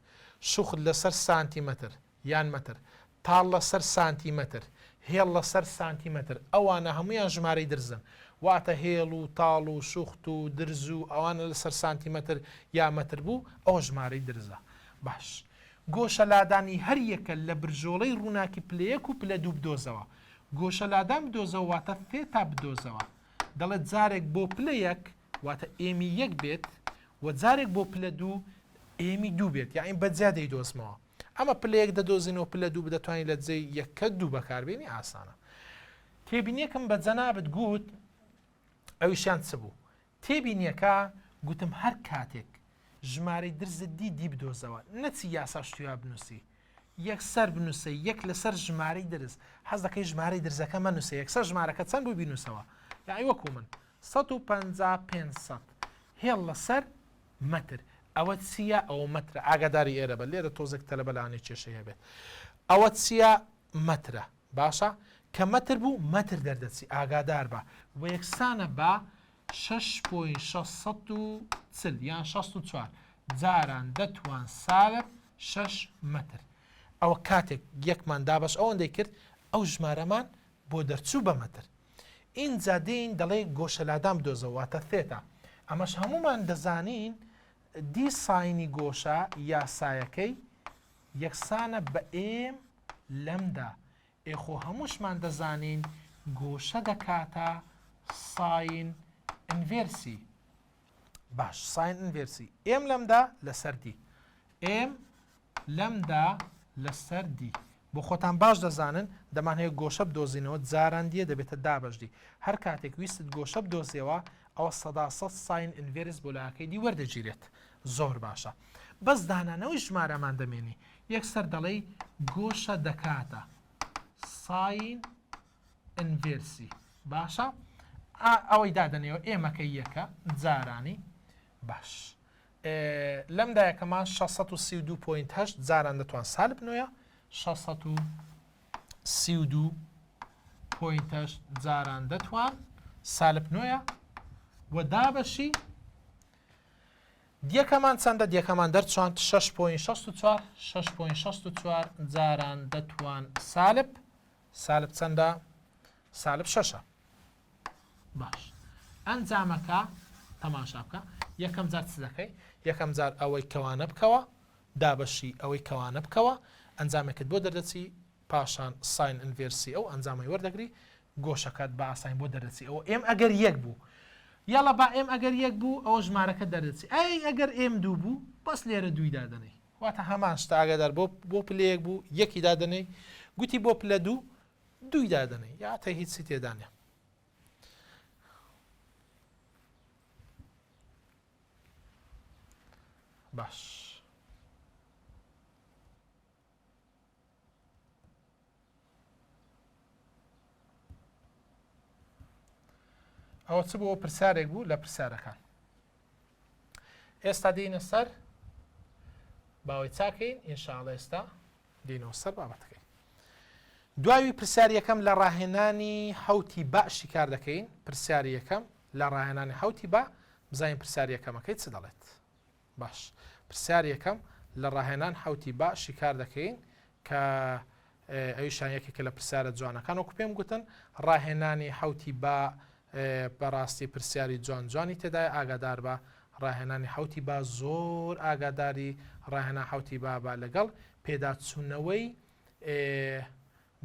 شوخت لەسەر سانتیمەتر، یان مەتر، تاڵ لەسەر سانتیمەتر، هێڵ لەسەر سانتیمەتر، ئەوانە هەموویان ژمارەی درزن. واتە هێڵ و تاڵ و شوخت و درز و ئەوانە لەسەر سانتیمەتر یا مەتر بوو، ئەوە ژمارەی درزە. باش. گۆشە لادانی هەر یەکە لە برژۆڵەی ڕووناکی پلە یەک و پلە دوو بدۆزەوە. گۆشە لادان بدۆزەوە واتە theta بدۆزەوە. دەڵێت جارێک بۆ پلە یەک واتە m ی یەک بێت و جارێک بۆ پلە دوو m ی دوو بێت یاعنی بە جیا دەیدۆزمەوە. ئەمە پلە یەک دەدۆزینەوە پلە دوو دەتوانین لە جێی یەکە دوو بەکاربێنی ئاسانە. تێبینیەکم بە جەنابت گوت ئەویشیان چ بوو؟ تێبینیەکە گوتم هەر کاتێک ژمارەی درزت دی دی بدۆزەوە نەچی یاسا شتیا بنووسی یەکسەر بنووسە یەک لەسەر ژمارەی درز حەز دەکەی ژمارەی درزەکە مەنووسە یەکسەر ژمارەکە چەند بوو بینووسەوە یاعی وەکو من 150 500 هێڵ لەسەر مەتر ئەوە چییە ئەوە مەترە ئاگاداری ئێرە بە لێرە تۆزێک تەلەبە لەوانەیە کێشەی هەبێت ئەوە چییە مەترە باشە کە مەتر بوو مەتر دەردەچی ئاگادار بە وە یەکسانە بە شەش point 640 یان 64 جاران دەتوان سالب شەش مەتر ئەوە کاتێک یەکمان دابەش ئەوەندەی کرد ئەو ژمارەمان بۆ دەرچوو بە مەتر ئینجا دێین دەڵێ گۆشەلادان بدۆزەوە واتە theta ئەمەش هەموومان دەزانین D sine ی گۆشە یاسایەکەی یەکسانە بە m lambda ئێ خۆ هەمووشمان دەزانین گۆشە دەکاتە sine inverse ی باش sine inverse ی m lambda لەسەر D m lambda لەسەر D. بۆ خۆتان باش دەزانن دەمانهەوێت گۆشە بدۆزینەوە جاران D یە دەبێتە دابەش D. هەر کاتێک ویستت گۆشە بدۆزیەوە ئەوە 100% sine inverse بۆ لاکەی D وەردەگیرێت. زۆر باشە. بەس دانانەوەی ژمارەمان دەمێنی. یەکسەر دەڵێی گۆشە دەکاتە sine inverse ی. باشە ئەوەی دادەنێەوە m ەکەی یەکە جارانی باش. لەم دایەکەمان 632.8 جاران دەتوان سالب نۆیە 632.8 جاران دەتوان سالب نۆیە و دابەشی دیەکەمان چەندە دیەکەمان دەرچواند 6.64 6.64 جاران دەتوان سالب سالب چەندە سالب شەشە باش ئەنجامەکە تەماشا بکە یەکەم جار چ دەکەی یەکەم جار ئەوەی کەوانە بکەوە دابەشی ئەوەی کەوانە بکەوە ئەنجامێکت بۆ دەردەچی پاشان sine inverse ی ئەو ئەنجامەی وەردەگری گۆشەکەت بە ئاسانی بۆ دەردەچی ئەوە m ئەگەر یەک بوو یاڵا با m ئەگەر یەک بوو ئەوە ژمارەکە دەردەچی ئەی ئەگەر m دوو بوو بەس لێرە دووی دادەنێی واتە هەمان شتە ئاگادار بۆ بۆ پلەیەک بوو یەکی دادەنێی گوتی بۆ پلە دوو دووی دادەنێی یاتە هیچی تێدا نیە. باش ئەوە چ بۆ پرسیارێک بوو لە پرسیارەکان ئێستا دێینە سەر باوەی چاکەین ئینشاءاللە ئێستا دێینەوە سەر بابەتەکەی. دواوی پرسیاری یەکەم لە ڕاهێنانی حەوتی با شیکار دەکەین پرسیاری یەکەم لە ڕاهێنانی حەوتی با بزانین پرسیاری یەکەمەکەی چ دەڵێت باش پرسیاری یەکەم لە ڕاهێنان حەوتی با شیکار دەکەین کە ئەویشان یەکێکە لە پرسیارە جوانەکان وەکو پێم گوتن ڕاهێنانی حەوتی با بەڕاستی پرسیاری جوان جوانی تێدایە ئاگادار بە ڕاهێنانی حەوتی با زۆر ئاگاداری ڕاهێنا حەوتی با بە لەگەڵ پێداچوونەوەی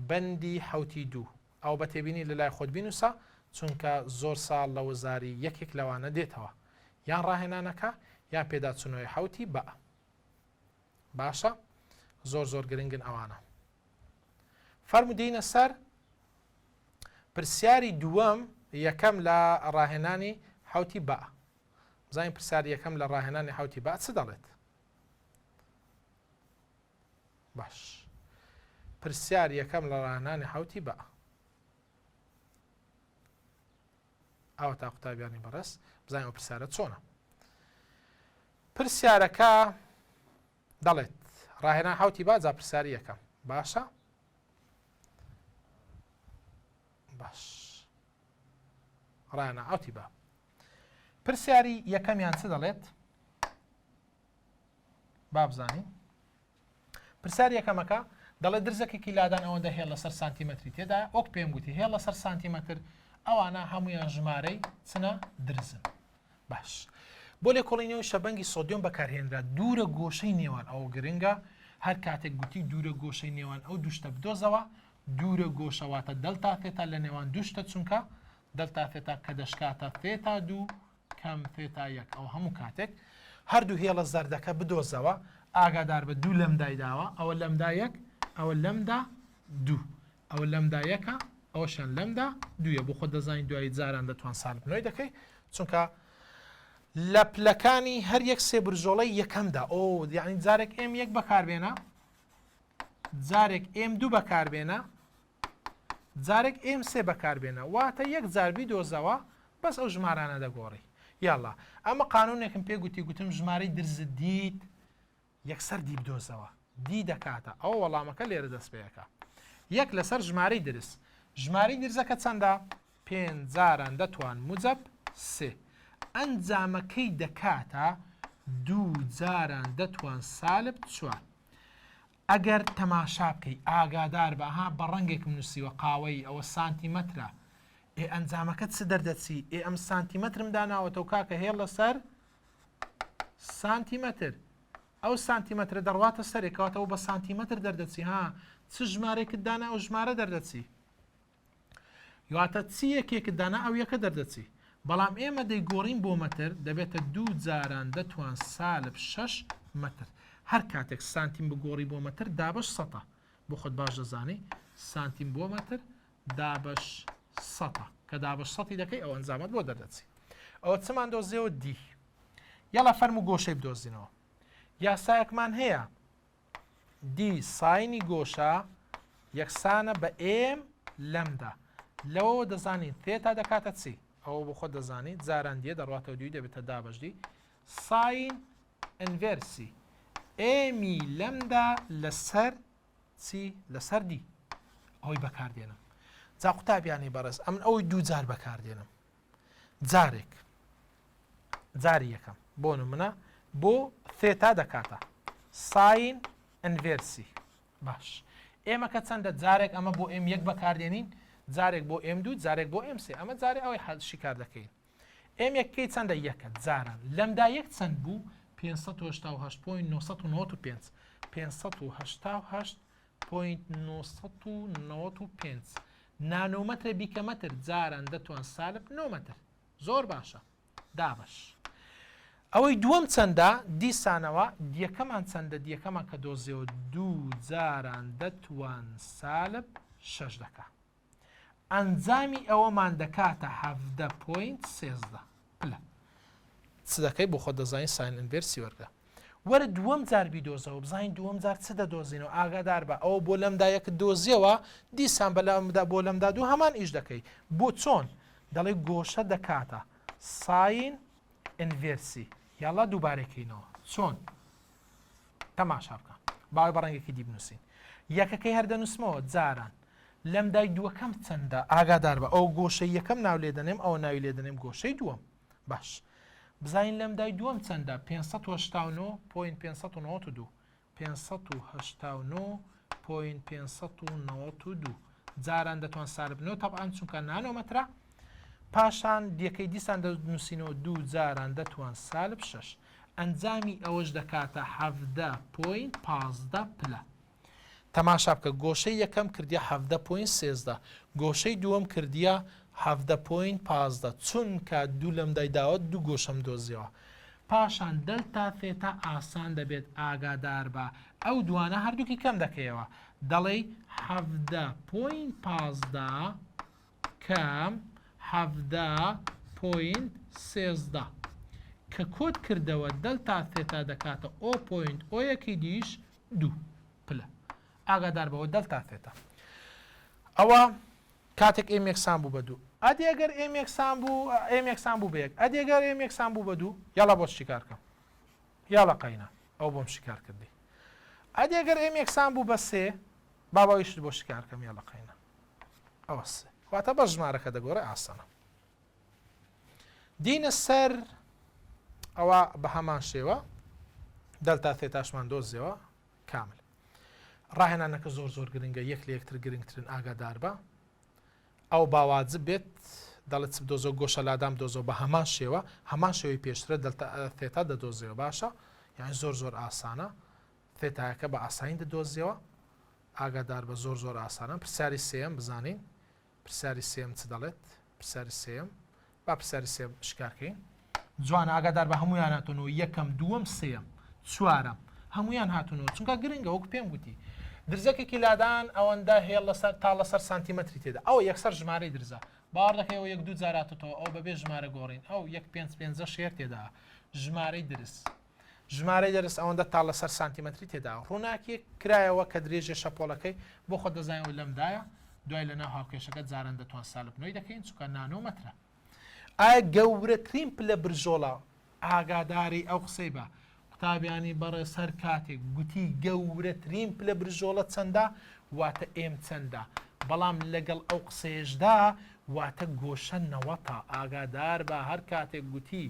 بەندی حەوتی دوو ئەوە بە تێبینی لە لای خۆت بینوسە چونکە زۆر ساڵ لە وەزاری یەکێک لەوانە دێتەوە یان ڕاهێنانەکە یان پێداچوونەوەی حەوتی با باشە زۆر زۆر گرنگن ئەوانە فەرموو دێینە سەر پرسیاری دووەم یەکەم لە ڕاهێنانی حوتی با بزانین پرسیاری یەکەم لە ڕاهێنانی حوتی با چ دەڵێت باش پرسیار یەکەم لە ڕاهێنانی حوتی با ئەوە تا قوتابیانی بەڕێز بزانین ئەو پرسیارە چۆنە پرسیارەکە دەڵێت ڕاهێنان حوتی با جا پرسیاری یەکەم باشە باش ڕاهێنان حوتی با پرسیاری یەکەمیان چ دەڵێت با بزانین پرسیاری یەکەمەکە دەڵێ درزەکێکی لادان ئەوەندە هێڵ لەسەر سانتیمەتری تێدا وەک پێم گوتی هێڵ لەسەر سانتیمەتر ئەوانە هەمویان ژمارەی چنە درزن باش بۆ لێکۆڵینەوەی شەبەنگی سۆدیۆم بەکارهێنرا دوورە گۆشەی نێوان ئەوە گرنگە هەر کاتێک گوتی دوورە گۆشەی نێوان ئەو دوشتە بدۆزەوە دوورە گۆشە واتە delta theta لە نێوان دوشتە چونکە delta theta کە دەشکاتە theta دوو کەم theta یەک ئەوە هەموو کاتێک هەردوو هێڵە زەردەکە بدۆزەوە ئاگاداربە دوو لەمدای داوە ئەوە لەمدا یەک ئەوە لەمدا دوو ئەوە لەمدا یەکە ئەوەشیان لەمدا دوویە بۆ خۆت دەزانی دوایی جاران دەتوان سالب نۆی دەکەی چونکە لە پلەکانی هەر یەک سێ برژۆڵەی یەکەمدا ئۆ یعنی جارێک m یەک بەکاربێنە جارێک m دوو بەکاربێنە جارێک m سێ بەکاربێنە واتە یەک جار بیدۆزەوە بەس ئەو ژمارانە دەگۆڕی یاڵا ئەمە قانونێکم پێ گوتی گوتم ژمارەی درزت دیت یەکسەر D بدۆزەوە D دەکاتە ئەوە وەڵامەکە لێرە دەست پێەکە یەک لەسەر ژمارەی درز ژمارەی درزەکە چەندە پێنج جاران دەتوان موجب سێ ئەنجامەکەی دەکاتە دوو جاران دەتوان سالب چوار ئەگەر تەماشا بکەی ئاگادار بە ها بە ڕەنگێکم نووسیوە قاوەیی ئەوە سانتیمەترە ئێ ئەنجامەکە چ دەردەچی ئێ ئەم سانتیمەترم داناوەتەوە کاکە هێڵ لەسەر سانتیمەتر ئەو سانتیمەترە دەڕواتە سەرێک کەواتە ئەو بە سانتیمەتر دەردەچی ها چ ژمارەیەکت دانا ئەو ژمارە دەردەچی واتە چی یەکێکت دانا ئەو یەکە دەردەچی بەڵام ئێمە دەیگۆڕین بۆ مەتر دەبێتە دوو جاران دەتوان سالب شەش مەتر هەر کاتێک سانتیم بگۆڕی بۆ مەتر دابەش سەتە بۆ خۆت باش دەزانی سانتیم بۆ مەتر دابەش سەتە کە دابەش سەتی دەکەی ئەو ئەنجامەت بۆ دەردەچی ئەوە چمان دۆزیەوە D یاڵا فەرموو گۆشەی بدۆزینەوە یاسایەکمان هەیە D sine ی گۆشە یەکسانە بە m lambda. لەوەوە دەزانین theta دەکاتە چی؟ ئەوە بۆ خۆت دەزانی جاران D یە دەڕواتەوە دووی دەبێتە دابەش D sine inverse ی m ی lambda لەسەر چی؟ لەسەر D ئەوەی بەکاردێنم. جا قوتابیانی بەڕێز ئەمن ئەوەی دوو جار بەکاردێنم. جارێک جاری یەکەم بۆ نمونە بۆ theta دەکاتە sine inverse ی باش ئێمە کە چەندە جارێک ئەمە بۆ m یەک بەکاردێنین جارێک بۆ m دوو جارێک بۆ m سێ ئەمە جارێ ئەوەی حەل شیکار دەکەین m یەکەی چەندە یەکە جاران لەمدا یەک چەند بوو 588.995 588.995 نانۆمەترە بیکە مەتر جاران دەتوان سالب نۆ مەتر زۆر باشە دابەش ئەوەی دووەم چەندە دیسانەوە دیەکەمان چەندە دیەکەمان کە دۆزیەوە دوو جاران دەتوان سالب شەش دەکا ئەنجامی ئەوەمان دەکاتە 17 point 13 پلە چ دەکەی بۆ خۆت دەزانی sine inverse ی وەرگە وەرە دووەم جار بیدۆزەوە بزانین دووەم جار چ دەدۆزینەوە ئاگادار بە ئەوە بۆ لەمدا یەکت دۆزیەوە دیسان بە لەمدا بۆ لەمدا دوو هەمان ئیش دەکەی بۆ چۆن دەڵێ گۆشە دەکاتە sine inverse ی یاڵا دووبارەکەینەوە چۆن تەماشا بکە باوەی بە ڕەنگێکی دی بنووسین یەکەکەی هەر دەنووسمەوە جاران. لەمدای دووەکەم چەندە؟ ئاگادار بە ئەو گۆشەی یەکەم ناو لێ دەنێم ئەوە ناوی لێ دەنێم گۆشەی دووەم. باش. بزانین لەمدای دووەم چەندە؟ 589 point 592. 589 point 592 جاران دەتوان سالب نۆ تەبعەن چونکە نانۆمەترە. پاشان دیەکەی دیسان دەنووسینەوە دوو جاران دەتوان سالب شەش. ئەنجامی ئەوەش دەکاتە 17 point 15 پلە. تەماشا بکە گۆشەی یەکەم کردیە 17 point 13 گۆشەی دووەم کردیە 17 point 15 چونکە دوو لەمدای داوە دوو گۆشەم دۆزیەوە پاشان delta theta ئاسان دەبێت ئاگاداربە ئەو دوانە هەردووکی کەم دەکەیەوە دەڵێی 17 point 15 کەم 17 point 13 کە کۆت کردەوە delta theta دەکاتە o point o یەکی دیش دوو پلە ئاگادار بەوە delta theta ئەوە کاتێک m یەکسان بوو بە دوو ئەدی ئەگەر m یەکسان بوو m یەکسان بوو بە یەک ئەدی ئەگەر m یەکسان بوو بە دوو یاڵا بۆ شیکار کەم یاڵا قەینا ئەو بۆم شیکار کردی ئەدی ئەگەر m یەکسان بوو بە سێ بابا ئیشت بۆ شیکار کەم یاڵا قەینا ئەوە سێ واتە بە ژمارەکە دەگۆڕێ ئاسانە دینە سەر ئەوە بە هەمان شێوە delta theta شمان دۆزیەوە کامل ڕاهێنانەکە زۆر زۆر گرنگە یەک لە یەکتر گرنگترن ئاگادار بە ئەو باواجب بێت دەڵێت چ دۆزۆ گۆشە لادام دۆزۆ بە هەمان شێوە هەمان شێوەی پێشترە delta theta دەدۆزیەوە باشە یان زۆر زۆر ئاسانە ثێتایەکە بە ئاسانی دەدۆزیەوە ئاگادار بە زۆر زۆر ئاسانە پرسیاری سێم بزانین پرسیاری سێم چ دەڵێت؟ پرسیاری سێیەم با پرسیاری سێم شکار کەین. جوانە ئاگادار بە هەموویان هاتوونەوە یەکەم دووەم سێیەم چوارەم هەموویان هاتوونەوە چونکە گرنگە وەکو پێم گوتی درزەکێکی لادان ئەوەندە هێڵ لەسەر تا لەسەر سانتیمەتری تێدا ئەوە یەکسەر ژمارەی درزە باوەڕ دەکەی ئەوە یەک دوو جار هاتووتەوە ئەو بەبێ ژمارە گۆڕین ئەو یەک پێنج پێنجە شێر تێدا ژمارەی درز ژمارەی دەرس ئەوەندە تاڵ لەسەر سانتیمەتری تێدا ڕووناکیەک کرایەوە کە درێژێ شەپۆڵەکەی بۆ خۆت دەزانین ئەوە لەمدایە دوای لەناو هاوکێشەکە جاران دەتوان سالب نۆی دەکەین چونکە نانۆمەترە ئایا گەورەترین پلە برژۆڵە ئاگاداری ئەو قسەی بە قوتابیانی بەڕێز هەر کاتێک گوتی گەورەترین پلە برژۆڵە چەندە واتە m چەندە بەڵام لەگەڵ ئەو قسەیەشدا واتە گۆشە نەوەتە ئاگادار بە هەر کاتێک گوتی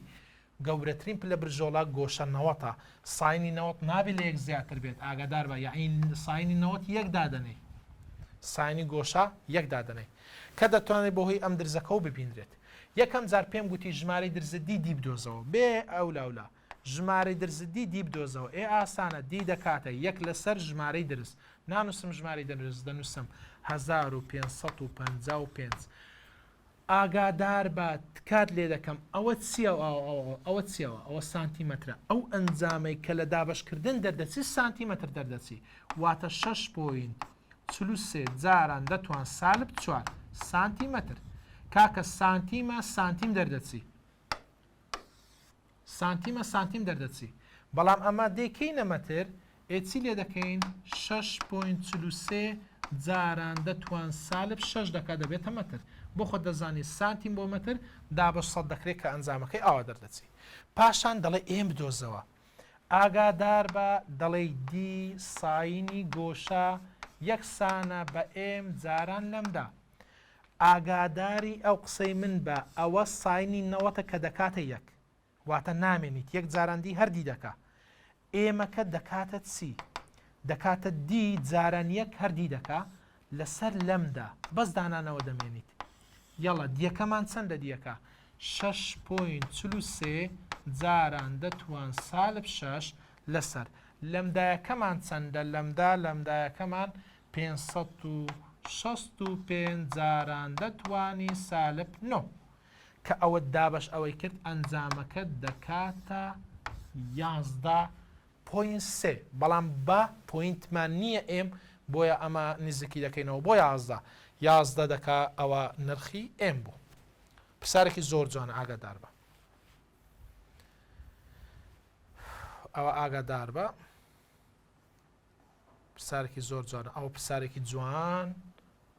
گەورەترین پلە برژۆڵە گۆشە نەوەتە sine ی نەوەت نابێ لە یەک زیاتر بێت ئاگادار بە یەعنی sine ی نەوەت یەک دادەنێی sine ی گۆشە یەک دادەنێی کە دەتوانێت بەهۆی ئەم درزەکەوە ببینرێت یەکەم جار پێم گوتی ژمارەی درز D D بدۆزەوە بێ ئەولاولا ژمارەی درز D D بدۆزەوە ئێ ئاسانە D دەکاتە یەک لەسەر ژمارەی درز نانووسم ژمارەی درز دەنووسم 1555 ئاگاداربە تکات لێ دەکەم ئەوە چیە ئەوە چیە ئەوە سانتیمەترە ئەو ئەنجامەی کە لە دابەشکردن دەردەچی سانتیمەتر دەردەچی واتە شەش point 43 جاران دەتوان سالب چوار سانتیمەتر کاکە سانتیمە سانتیم دەردەچی سانتیمە سانتیم دەردەچی بەڵام ئەمە دەیکەینە مەتر ئێ چی لێ دەکەین شەش point 43 جاران دەتوان سالب شەش دەکات دەبێتە مەتر بۆ خۆت دەزانی سانتیم بۆ مەتر دابەش سەد دەکرێت کە ئەنجامەکەی ئاوا دەردەچی پاشان دەڵێ m بدۆزەوە ئاگادار بە دەڵێی D sine ی گۆشە یەکسانە بە m جاران لەمدا ئاگاداری ئەو قسەی من بە ئەوە sine ی نەوەتە کە دەکاتە یەک واتە نامێنیت یەک جاران D هەر D دەکا ئێمەکە دەکاتە چی دەکاتە D جاران یەک هەر D دەکا لەسەر لەمدا بەس دانانەوە دەمێنیت یەڵا دیەکەمان چەندە دیەکە شەش point 43 جاران دەتوان سالب شەش لەسەر لەمدایەکەمان چەندە لەمدا لەمدایەکەمان 565 جاران دەتوانی سالب نۆ کە ئەوەت دابەش ئەوەی کرد ئەنجامەکەت دەکاتە 11 point سێ بەڵام بە point مان نییە m بۆیە ئەمە نزیکی دەکەینەوە بۆ 11 11 دەکا ئەوە نرخی m بوو پرسیارێکی زۆر جوانە ئاگادار بە ئەوە ئاگادار بە پرسیارێکی زۆر جوانە ئەوە پرسیارێکی جوان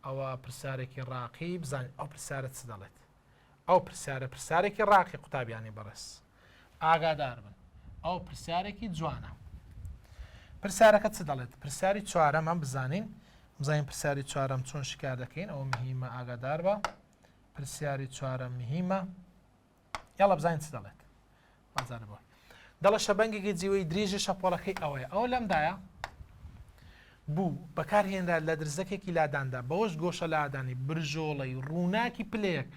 ئەوە پرسیارێکی ڕاقی بزانین ئەو پرسیارە چ دەڵێت ئەو پرسیارە پرسیارێکی ڕاقی قوتابیانی بەڕێز ئاگادار بن ئەو پرسیارێکی جوانە پرسیارەکە چ دەڵێت پرسیاری چوارەمە بزانین. بزانین پرسیاری چوارەم چۆن شکار دەکەین ئەوە مهمە ئاگادار بە پرسیاری چوارەم مهمە یاڵا بزانین چ دەڵێت بازارە بۆ دەڵە شەبەنگێکی جیوەی درێژی شەپۆڵەکەی ئەوەیە ئەوە لەمدایە بوو بەکارهێنرا لە درزەکێکی لاداندا بەوەش گۆشە لادانی برژۆڵەی ڕووناکی پلەیەک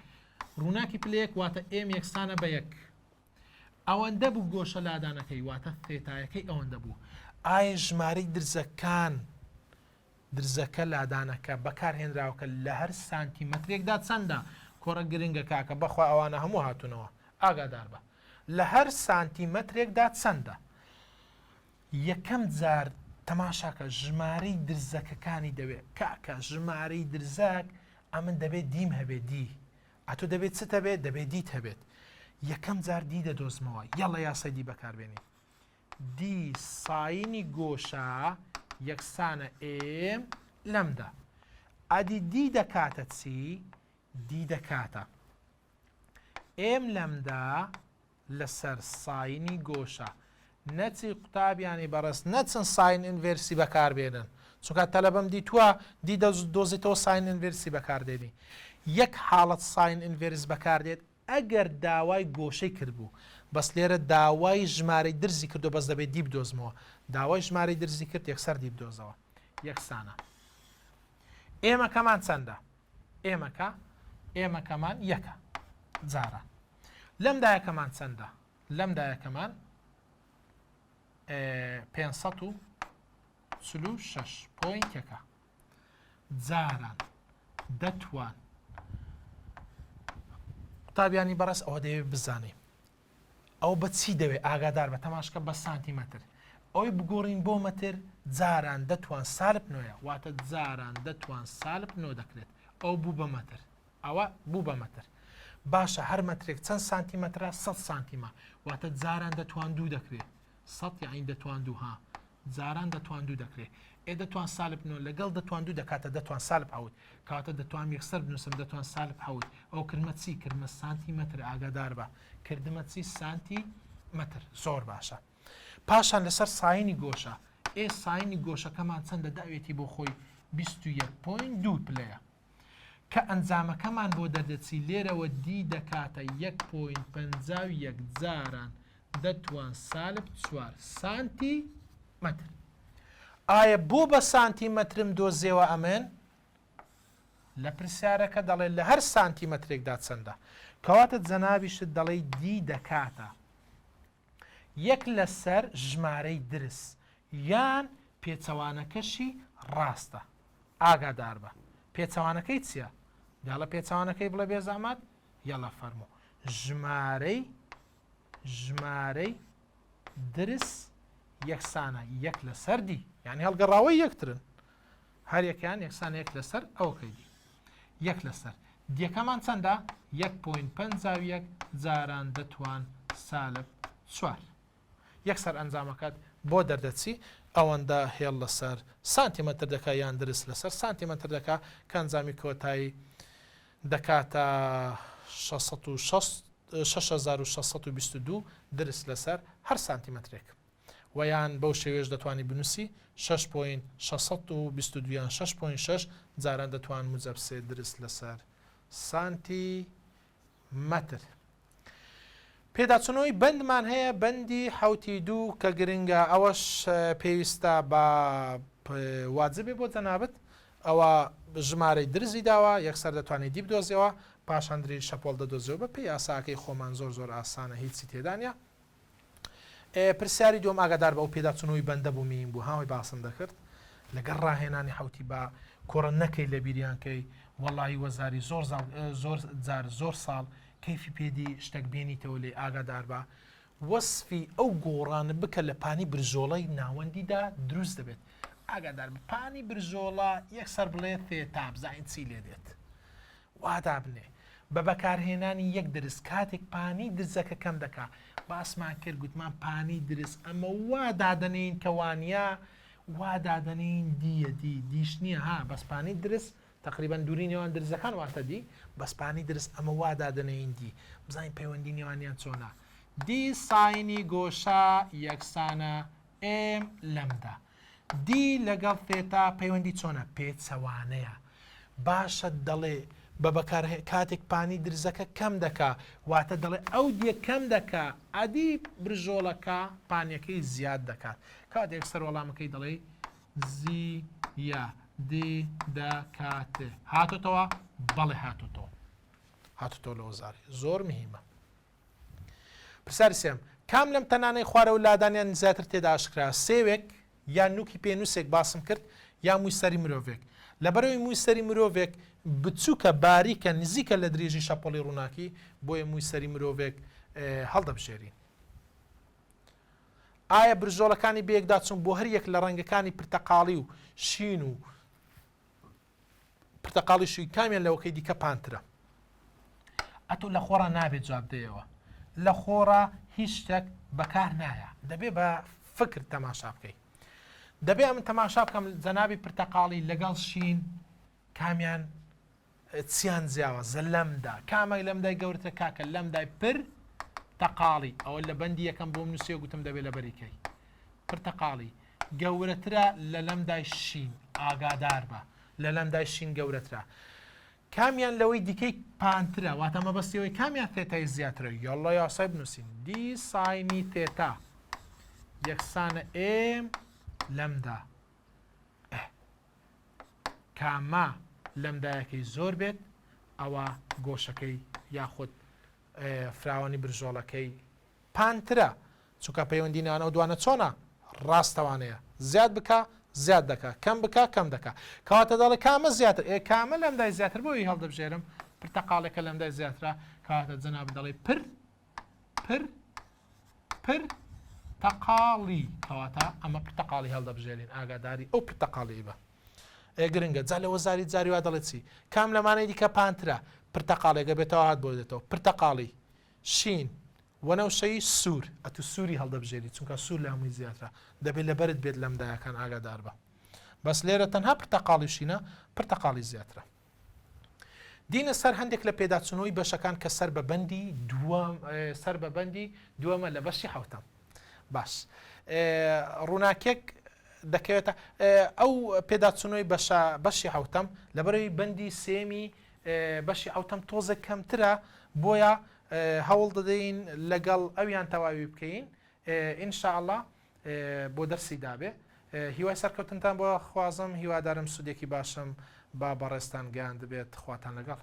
ڕووناکی پلەیەک واتە m یەکسانە بە یەک ئەوەندە بوو گۆشە لادانەکەی واتە ثێتایەکەی ئەوەندە بوو. ئایا ژمارەی درزەکان درزەکە لادانەکە بەکارهێنراوەکە لە هەر سانتیمەترێکدا چەندە؟ کۆڕە گرنگە کاکە بەخوا ئەوانە هەموو هاتوونەوە ئاگاداربە لە هەر سانتیمەترێکدا چەندە؟ یەکەم جار تەماشاکە ژمارەی درزەکەکانی دەوێ کاکە ژمارەی درزەک ئەمن دەبێ D م هەبێ D ئەتۆ دەبێت چت هەبێت؟ دەبێت D ت هەبێت. یەکەم جار D دەدۆزمەوە. یەڵە یاسای D بەکاربێنین. D sine ی گۆشە یەکسانە m lambda. ئەدی D دەکاتە چی؟ D دەکاتە m lambda لەسەر sine ی گۆشە. نەچی قوتابیانی بەڕێز نەچن sine inverse ی بەکاربێنن چونکە تەلەبەم دیتوە D دەدۆزیتەوە sine inverse ی بەکاردێنی یەک حاڵەت sine inverse بەکاردێت ئەگەر داوای گۆشەی کردبوو بەس لێرە داوای ژمارەی درزی کردو بەس دەبێت D بدۆزمەوە داوای ژمارەی درزی کرد یەکسەر D بدۆزەوە یەکسانە ئێمەکەمان چەندە ئێمەکە ئێمەکەمان یەکە جاران لەم دایەکەمان چەندە؟ لەم دایەکەمان 546 point یەکە جاران دەتوان قوتابیانی بەڕێز ئەوە دەیەوێت بزانێ ئەو بە چی دەوێت ئاگادار بە تەماشکە بە سانتیمەتر ئەوی بگۆڕین بۆ مەتر جاران دەتوان سالب نۆیە واتە جاران دەتوان سالب نۆ دەکرێت ئەو بوو بە مەتر ئەوە بوو بە مەتر. باشە هەر مەترێک چەند سانتیمەترە؟ سەد سانتیمە. واتە جاران دەتوان دوو دەکرێ. سەد یەعنی دەتوان دوو ها. جاران دەتوان دوو دەکرێ. ئێ دەتوان سالب نۆ لەگەڵ دەتوان دوو دەکاتە دەتوان سالب حەوت. کەواتە دەتوانم یەکسەر بنووسم دەتوان سالب حەوت. ئەو کردمە چی؟ کردمە سانتیمەتر. ئاگادار بە. کردمە چی؟ سانتیمەتر. زۆر باشە. پاشان لەسەر sine ی گۆشە. ئێ sine ی گۆشەکەمان چەندە داوێتی بۆ خۆی 21 point دوو پلەیە. کە ئەنجامەکەمان بۆ دەردەچی لێرەوە D دەکاتە یەک point 51 جاران دەتوان سالب چوار سانتی مەتر. ئایا بۆ بە سانتی مەترم دۆزیەوە ئەمن؟ لە پرسیارەکە دەڵێ لە هەر سانتی مەترێکدا چەندە؟ کەواتە جەنابیشت دەڵێی D دەکاتە یەک لەسەر ژمارەی درز یان پێچەوانەکەشی ڕاستە ئاگاداربە پێچەوانەکەی چیە یاڵە پێچەوانەکەی بڵێ بێزەحمەت یاڵە فەرموو ژمارەی ژمارەی درس یەکسانە یەک لەسەر D یعنی هەڵگەڕاوەی یەکترن هەریەکەیان یەکسانە یەک لەسەر ئەوەکەی دی یەک لەسەر D یەکەمان چەندە؟ یەک point 51 جاران دەتوان سالب چوار. یەکسەر ئەنجامەکەت بۆ دەردەچی ئەوەندە هێڵ لەسەر سانتیمەتر دەکا یان درز لەسەر سانتیمەتر دەکا کە ئەنجامی کۆتایی دەکاتە 6622 درز لەسەر هەر سانتیمەترێک. وە یان بەو شێوەیەش دەتوانی بنوسی شەش point 622 یان شەش point شەش جاران دەتوان موجەب سێ درز لەسەر سانتی مەتر. پێداچونەوەی بەندمان هەیە بەندی حەوتی دوو کە گرنگە ئەوەش پێویستە بە واجبێ بۆ جەنابت ئەوە ژمارەی درزی داوە یەکسەر دەتوانێت D بدۆزیەوە پاشان درێژی شەپۆڵ دەدۆزیەوە بە پێی یاساکەی خۆمان زۆر زۆر ئاسانە هیچی تێدانە پرسیاری دووەم ئاگادار بە ئەو پێداچوونەوەی بەندە بوو میم بوو هاوی باسم دەکرد لەگەڵ ڕاهێنانی حوتی با کۆڕە نەکەی لە بیریان کەی وەڵی وەزاری زۆر زۆر جار زۆر ساڵ کەیفی پێدی شتێک بێنیتەوە لێ ئاگادار بە وەسفی ئەو گۆڕانە بکە لە پانی برژۆڵەی ناوەندیدا دروست دەبێت ئاگادار بە پانی برژۆڵە یەکسەر بڵێ theta بزانین چی لێ دێت وا دابنێ بە بەکارهێنانی یەک درز کاتێک پانی درزەکە کەم دەکا باسمان کرد گوتمان پانی درز ئەمە وا دادەنێین کە وانە وا دادەنێین D یە D D ش نییە ها بەس پانی درز تقریبا دووری نێوان درزەکان واتە D بەس پانی درز ئەمە وا دادەنێین D بزانین پەیوەندی نێوانیان چۆنە D sine ی گۆشە یەکسانە m lambda. D لەگەڵ theta پەیوەندی چۆنە؟ پێچەوانەیە. باشە دەڵێ بە بەکار کاتێک پانی درزەکە کەم دەکا واتە دەڵێ ئەو D یە کەم دەکا ئەدی برژۆڵەکە پانیەکەی زیاد دەکات کاتێک یەکسەر وەڵامەکەی دەڵێی زی یا دی دەکات هاتۆتەوە بەڵێ هاتۆتەوە هاتۆتەوە لە وەزاری زۆر مهمە پرسیاری سێم کام لەم تەنانەی خوارەوە لادانیان زیاتر تێدا ئاشکرا سێوێک یان نوکی پێنووسێک باسم کرد یا مووی سەری مرۆڤێک. لەبەرئەوەی مووی سەری مرۆڤێک بچووکە، باریکە، نزیکە لە درێژی شەپۆڵی ڕووناکی، بۆیە مووی سەری مرۆڤێک هەڵدەبژێرین. ئایا برژۆڵەکانی بەیەکداچوون بۆ هەر یەک لە ڕەنگەکانی پرتەقاڵی و شین و پرتەقاڵی شوی کامیان لەوەکەی دیکە پانترە؟ ئەتۆ لە خۆڕا نابێت جواب دەیەوە لە خۆڕا هیچ شتێک بەکار نایە دەبێ بە فکر تەماشا بکەی دەبێ ئەمن تەماشا بکەم جەنابی پرتەقاڵی لەگەڵ شین کامیان چیان جیاوازە لەمدا کامە لەمدای گەورترە کاکە لەمدای پر تەقاڵی ئەوە لە بەندی یەکەم بۆم نووسێ گوتم دەبێت لەبەری کەی پرتەقاڵی گەورەترە لە لەمدای شین ئاگادار بە لە لەمدای شین گەورەترە کامیان لەوەی دیکەی پانترە واتە مەبەستی ئەوەی کامیان theta ی زیاترە یاڵڵا یاسای بنووسین D sine ی theta یەکسانە m lambda ئه کامە لەمدایەکەی زۆر بێت ئەوە گۆشەکەی یاخود فراوانی برژۆڵەکەی پانترە چونکە پەیوەندی نێوان ئەو دوانە چۆنە؟ ڕاستەوانەیە زیاد بکە زیاد دەکا کەم بکە کەم دەکا کەواتە دەڵێ کامە زیاتر ئێ کامە لەمدای زیاتر بۆی هەڵدەبژێرم پرتەقاڵێکە لەمدای زیاترە کەواتە جەناب دەڵێ پر پر پر تەقاڵی کەواتە ئەمە پرتەقاڵی هەڵدەبژێرین ئاگاداری ئەو پرتەقاڵی بە ئێ گرنگە جا لە وەزاری جاری وا دەڵێ چی کام لەمانەی دیکە پانترە پرتەقاڵێکە بێتەوە هات بۆ دێتەوە پرتەقاڵی شین وەنەوشەی سوور ئەتوو سووری هەڵدەبژێری چونکە سوور لە هەمووی زیاترە دەبێت لەبەرت بێت لەمدایەکان ئاگادار بە بەس لێرە تەنها پرتەقاڵی شینە پرتەقاڵی زیاترە دینە سەر هەندێک لە پێداچوونەوەی بەشەکان کە سەر بە بەندی دووەم سەر بە بەندی دووەمە لە بەشی حوتەم باش ڕووناکێک دەکەوێتە ئەو پێداچوونەوەی بەشە بەشی حوتەم لەبەرەوەی بەندی سێمی بەشی حوتەم تۆزێک کەمترە بۆیە هەوڵ دەدەین لەگەڵ ئەویان تەواوی بکەین ان شاء اللە بۆ دەرسی دابێ هیوای سەرکەوتنتان بۆ خوازم هیوادارم سوودێکی باشم با بەڕێزتان گەیاندبێت خواتان لەگەڵ.